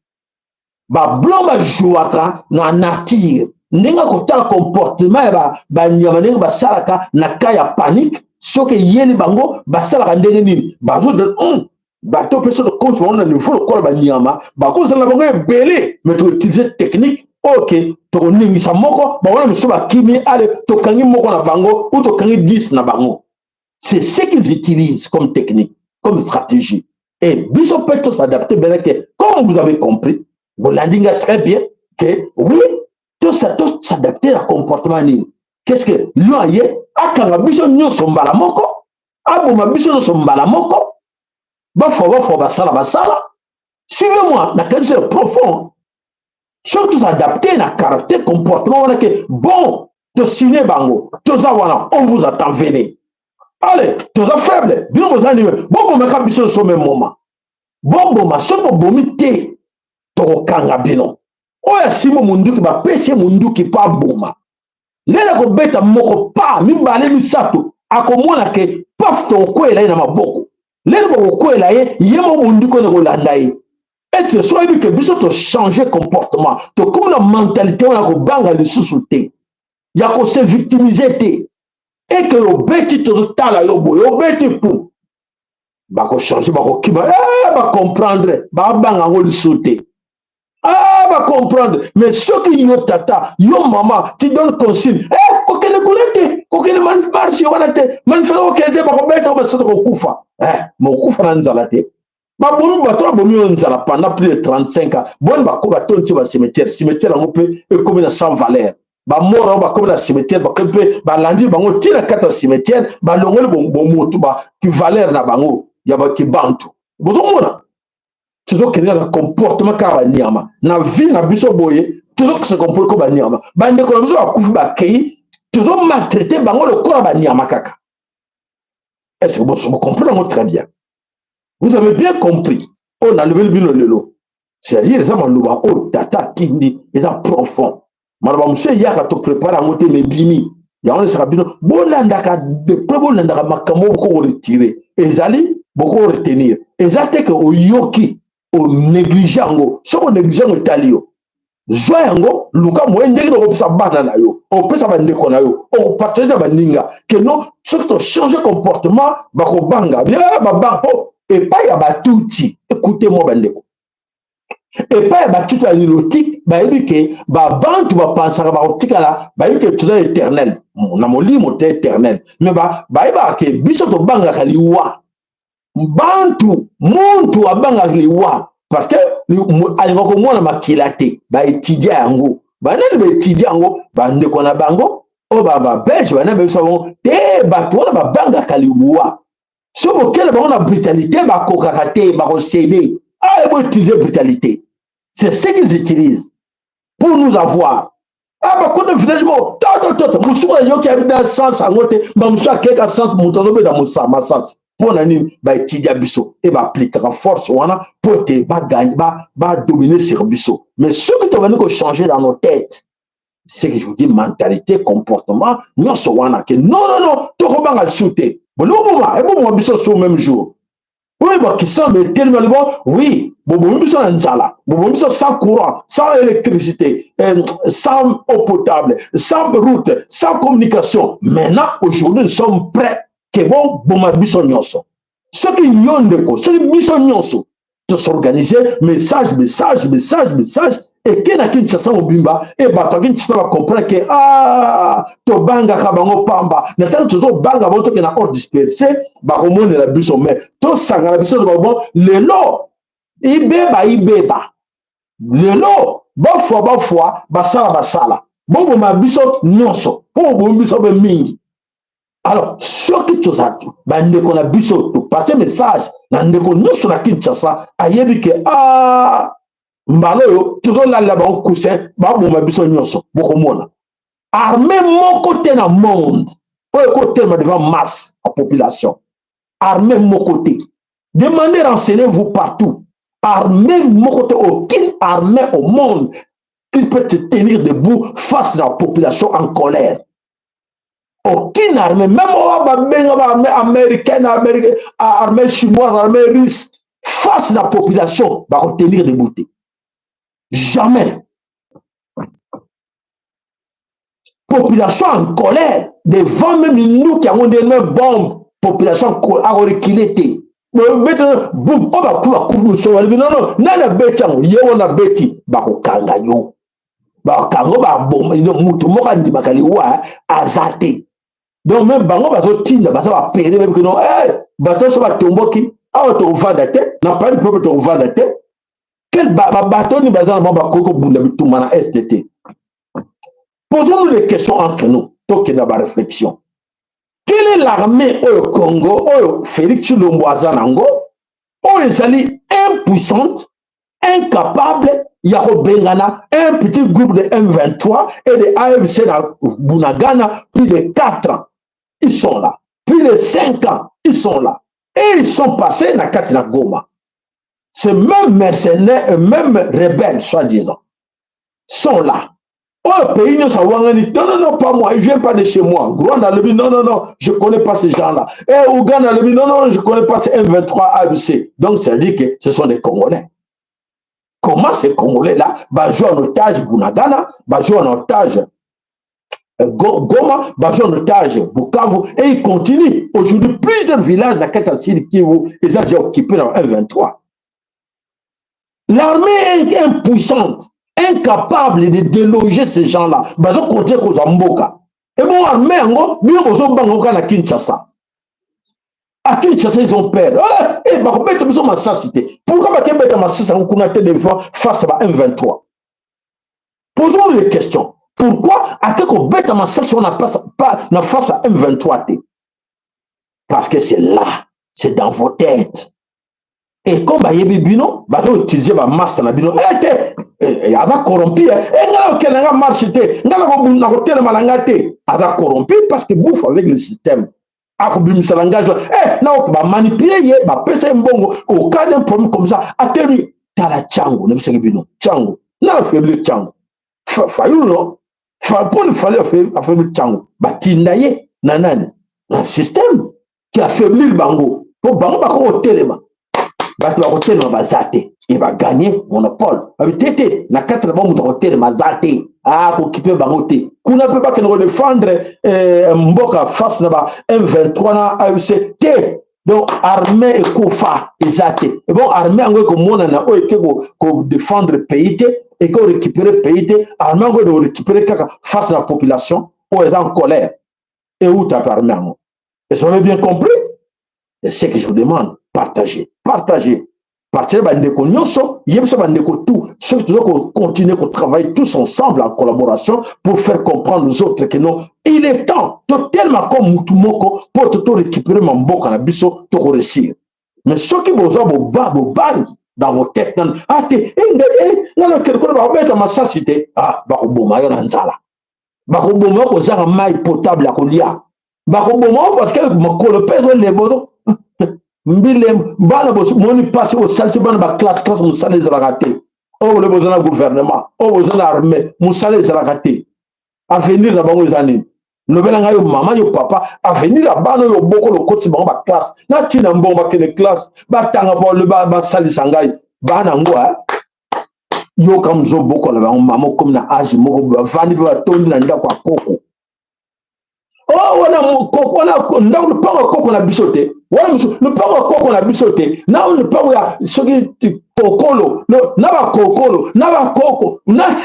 Bablanc bajouaka na nature, ndenge kotala comportement ya banyama, ndenge basalaka na cas ya panique. Soki eyeli bango, basalaka ndenge nini? Bazo bato mpe so tokomisa bango na niveau lokola banyama, bakozala na bango ebele, mais toutiliser technique oyo ke tokoningisa moko, bango na miso bakimi. Ale, tokangi moko na bango ou tokangi 10 na bango. C'est ce qu'ils utilisent comme technique, comme stratégie, et biso mpe tos'adapter bien que, comme vous avez compris, bolandi nga très bien que oui, tos'adapter na comportement nini. Qu'est-ce que lion aye akanga biso nyonso mbala moko, aboma biso nyonso mbala moko, bafwa bafwa, basala basala. Suivez-moi, na kanisi profond. Soki toz'adapter na caractère, comportement wana ke bon, tosigne bango, toza wana, on vous attend, venez. Allez, toza faible, bino boza nini? Bobomaka biso nyonso même moment, boboma. Soki bobomi te, tokokanga bino. Oyo asimbi munduki, bapesi ye munduki mpo aboma. Ndenge akobeta moko, pa mibale, misato, akomona ke paf, tokokwela ye na maboko. Lelo bokokwela ye, ye moko munduki oyo kolanda ye. Ete so oyebi ke biso tochanger comportement, tokomi na mentalité wana, kobanga lisusu te, ya kose victimiser te, eke obeti, tozotala yo boye, obeti pu, bakochanger, bakokima, eh, bacomprendre, babanga yango lisusu te. Ah, bacomprendre. Mais soki yo tata, yo mama, tu donnes consigne, eh, kokende kuna te, kokende marche wana te, manifeste kokende te, bakobeta, basata kokufa, eh, mokufa na nzala te. Babomi bato, babomi oyo nzala pendant plus de 35 ans. Boni bako batondisi bacimetière, cimetière yango mpe ekomi na sans valeur. Bamort yango bakomi na cimetière, bakomi mpe balandi bango ntina kati ya cimetière, balongoli bomoto, valeur na bango ya bakibantu. Bozomona, tozokende na comportement kaka banyama na vie na biso boye, tozokose comporter ko banyama. Bandeko na biso bakufi, bakei, tozomaltraiter bango lokola banyama kaka. Est ce que bocomprendre yango très bien? Vous avez bien compris oyo nalobeli bino lelo? C'est-à-dire eza maloba oyo tata atindi, eza profond. Maloba mosusu eyaka, toprépare yango te, mais ebimi yango. Esaka bino bolandaka de près, bolandaka makambo oyo boko koretirer, ezali boko retenir. Eza te ke oyoki, onégliger yango. Soki onégliger yango, etali yo. Zwa yango, luka moye ndenge okopesa bana na yo, okopesa bandeko na yo, okopartager na baninga ke non, soki tochanger comportement, bakobanga, babanga mpo epai ya batuti. Écoutez moi, bandeko, epai ya batuti ya nilotique, bayebi ke babantu bapansaka bakotikala, bayebi ke toza éternel na molimo te, éternel, mais bayebaka ke biso tobangaka liwa. Bantu, muntu abangaka liwa parce que alinga komona makila te. Baétudier yango, banani baétudier yango? Bandeko na bango oyo babelge, banani bayebisa bango te? Bato wana babangaka liwa. So bokele bango na brutalité, bakokaka te, bakocéder. Allez, boutiliser brutalité, c'est ce qu'ils utilisent pour nous avoir. Ah, bakota village moko, totototo, mosuku ayoki abi na sens yango te, bamosusu akeka sens, moto azobeta masasi. Mpo na nini? Baétudia biso e baaplikaka force wana mpo ete badominer sur biso. Mais soki tobandi kochanger dans nos têtes, ce que je vous dis, mentalité, comportement nyonso wana, ke non, non, non, tokobanga lisusu te. Bolingo boma, ebomoma biso so même jour. Oyo bakisamba etelemi alobi oui, bobomi biso na nzala, bobomi biso sans courant, sans électricité, sans eau potable, sans route, sans communication. Maintenant, aujourd'hui, nous sommes prêts ke boboma biso nyonso. Soki yo ndeko, soki biso nyonso tosorganize message, message, message, message eke na Kinshasa mobimba, e bato ya Kinshasa bacomprendre ke ah, tobangaka bango pamba. Na ntango tozobanga bango, toke na ordre disperse, bakomonela biso. Me tosangana biso, bon, lelo ibeba ibeba, lelo bafwa bafwa, basala basala, boboma biso nyonso mpo bobomi biso mpe mingi. Alors soki tozala bandeko na biso, topase message na ndeko nyonso na Kinshasa, ayebi ke ah, mbala oyo tozolalela bango coussin, baboma biso nyonso. Bokomona armée moko te na monde oyo ekotelema devant masse ya population. Armée moko te. Demandez, renseignez-vous partout. Armée moko te, aucune armée au monde qui peut te tenir debout face à la population en colère. Aucune armée, même oyo babenga baarmée américaine, armée chinoise, armée russe, face à la population, bakotenir debout te, jamais. Population en colère devant même minduki yango nde même bombe, population akorekile te. Bete bum, oyo bakufi bakufi, mosusu balobi nono, nani abeti yango? Ye wana abeti, bakokanga yo, bakango, baboma. Motu moko andimaka liwa aza te. Donc même bango bazotinda, baza bapere, bayebi no bato nyonso batomboki awa, tokovanda te na palais du peuple, tokovanda te. Quel babato nini baza na bango bakoki kobunda bitumba na Est te? Posons-nous des questions entre nous, tokenda baréflexion. Quelle est l'armée oyo Congo, oyo Félix Tshilombo aza nango, oyo ezali impuissante, incapable ya kobengana un petit groupe de M23 et de AFC na Bunagana? Plus de 4 ans ils sont là, plus de 5 ans ils sont là, et ils sont passés na kati na Goma. Ces mêmes mercenaires, mêmes rebelles soi-disant, sont là. Oyo pays nyonso awangani: non, non, non, pas moi, il vient pas de chez moi. Rwanda alobi: non, non, non, je connais pas ces gens là. Et Ouganda alobi: non, non, je connais pas ces M23 ABC. Donc ça veut dire que ce sont des Congolais. Comment ces Congolais là bazwi en otage Bunagana, bazwi en otage Goma, bazwi en otage Bukavu, et ils continuent? Aujourd'hui, plusieurs villages na kati ya Sud Kivu eza déjà occupé na M23. L'armée est impuissante, incapable de déloger ces gens-là. Bazo continuer kozwa mboka. Ebongo armée yango bino bozobanga kaka na Kinshasa? À Kinshasa, ils ont peur. Eh, eh, bakobeta biso masasi te. Pourquoi bakebeta masasi yango kuna te devant, face ba M23? Posons les questions. Pourquoi ake kobeta masasi wana na face à M23 te? Parce que c'est là, c'est dans vos têtes. Et comme bayebi bino, bazoutilize bamaster na bino e te, aza corrompu. E ngai nakokende nga marche te, ngai nakotelema na ngai te. Aza corrompu parce que bouffe avec le système. Akobimisa langage wana e na bamanipule ye, bapesa ye mbongo. Au cas d'un problème comme ça, atelemi. Tala Tshangu, nabisaki bino, Tshangu na affaiblir Tshangu. Fayulu no mpona fali affaiblir Tshangu, batinda ye na nani, na système qui affaiblir bango, mpo bango bakoki kotelema, bato bakotelema baza te. E baganye monopole, babi te te, na kati na bango moto akotelema aza te, akokipe bango te. Kuna mpe bakende kodefendre mboka face na ba M23 na AFC te. Donc armée ekofa, eza te. Bon, armée yango ekomonana oyo eke kodefendre pays te, eke korécupérer pays te. Armée yango ekorécupérer kaka face na population oyo eza en colère. Euta mpe armée yango. Est-ce qu'on a bien compris? Et ce que je vous demande, partagez, partagez, partagez. Bandeko nyonso, yebisa bandeko tout. Soki toza kocontinue kotravailler tous ensemble en collaboration pour faire comprendre aux autres que non, il est temps totelema comme mutu moko mpo to torécupérer mamboka na biso, tokoréussir. Mais soki boza bobangi dans vos têtes nanu, ah te, nga nakende kuna, bakobeta masasi te. Ah, bakoboma yo na nzala, bakoboma yo kozanga mai potable ya kolia, bakoboma yo parce que makolo mpe ezolemba mbile. Bana moni mpasi, bosalisi bana baclasse classe, mosala ezalaka te. Oyo bole boza na gouvernement, oyo boza na armée, mosala ezalaka te. Avenir na bango eza nini? Lobela ngai, yo mama, yo papa, avenir ya bana oyo obokolo, okotisi bango baclasse na ntina mbongo, bakende classe, batanga po basalisa ngai bana yango. Yoka, mozobokola bango, mama, okomi na age moko, bavandi mpe batondi na ndako ya koko. Oh, wana wana ndako, lopango ya koko na biso te, wana mosu lopango ya koko na biso te, na lopango ya soki kokolo na bakokolo na bakoko na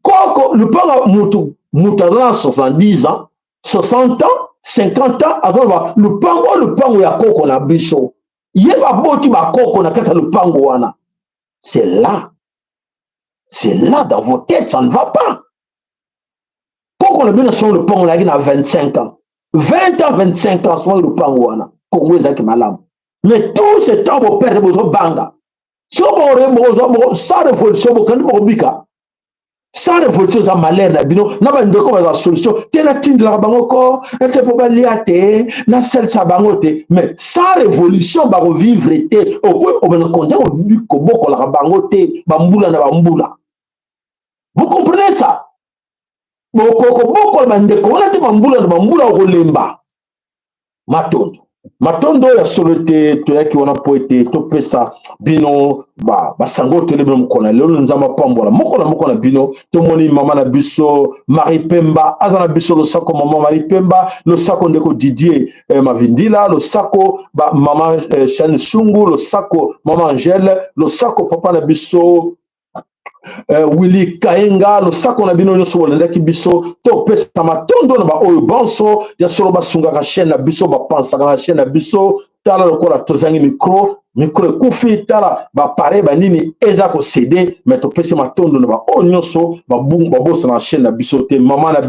koko, lopango mutu. Mutu aza na 70 ans, 60 ans, 50 ans, azoloba lopango, lopango ya koko na biso. Ye baboti bakoko na kati ya lopango wana. C'est là, c'est là, dans vos têtes, ça ne va pas. Koko na bino asombi lopango nayaki na 25 ans, 20 ans, 25 ans, asomaki lopango wana. Kongo ezalaki malamu, mais tout ce temps boperdre, bozobanga so sans révolution bokandi bokobika. Sans révolution eza malheur na bino na bandeko. Baza solution te, natindelaka bango ko ete mpo balia te, nasalisa bango te, mais sans révolution bakovivre te. Obena konte kobokolaka bango te bambula na bambula. Vous comprenez ça? Bokokobokola bandeko wana te bambula na bambula, okolemba. Matondo, matondo ya solo ete toyaki wana mpo ete topesa bino basango toyeli bino mokolo na lelo. Nzambe apambola moko na moko na bino. Tomoni mama na biso Marie Pemba aza na biso. Losako mama Marie Pemba, losako ndeko Didier Mavindila, losako ba mama Shane Sungu, losako mama Angele, losako papa na biso Willy Kaenga, losako na bino nyonso bolandaki biso. Topesa matondo na baoyo banso ya solo basungaka chaîne na biso, bapansaka na chaîne na biso. Tala lokola tozangi micro, micro ekufi, tala baappareil banini eza kocéder, mais topesi matondo na baoyo nyonso babosana na chaîne na biso te. Mama na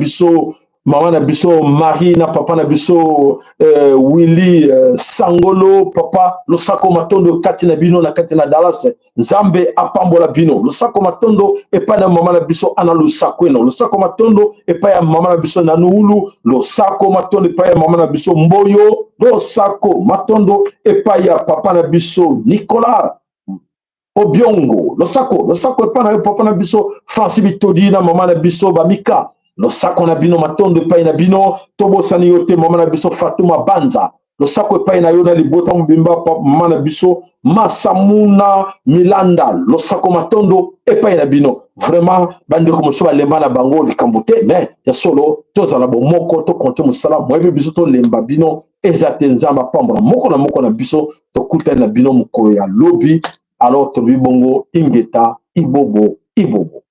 biso Marie na papa na biso Willy Sangolo, papa, losako matondo kati na bino na kati na Dallas. Nzambe apambola bino. Losako matondo epai na mama na biso Ana Lusakweno, losako matondo epai ya mama na biso Nanuulu, losako matondo epai ya mama na biso Mboyo, losako matondo epai ya papa na biso Nicolas Obiongo, losako, losako epai na yo papa na biso Francis Bitodi na mama na biso Bamika, losako na bino, matondo epai na bino. Tobosani yo te, mama na biso Fatuma Banza, losako epai na yo na libota mobimba. Mama na biso Masamuna Milanda, losako matondo epai na bino. Vraiment, bandeko mosusu balemba na bango likambo te, mais ya solo tozala bomoko, tokonte mosala moyebi biso, tolemba bino eza te. Nzambe apambola moko na moko na biso. Tokutani na bino mokolo ya lobi. Alors tolobi bongo, ingeta, ibobo, ibobo.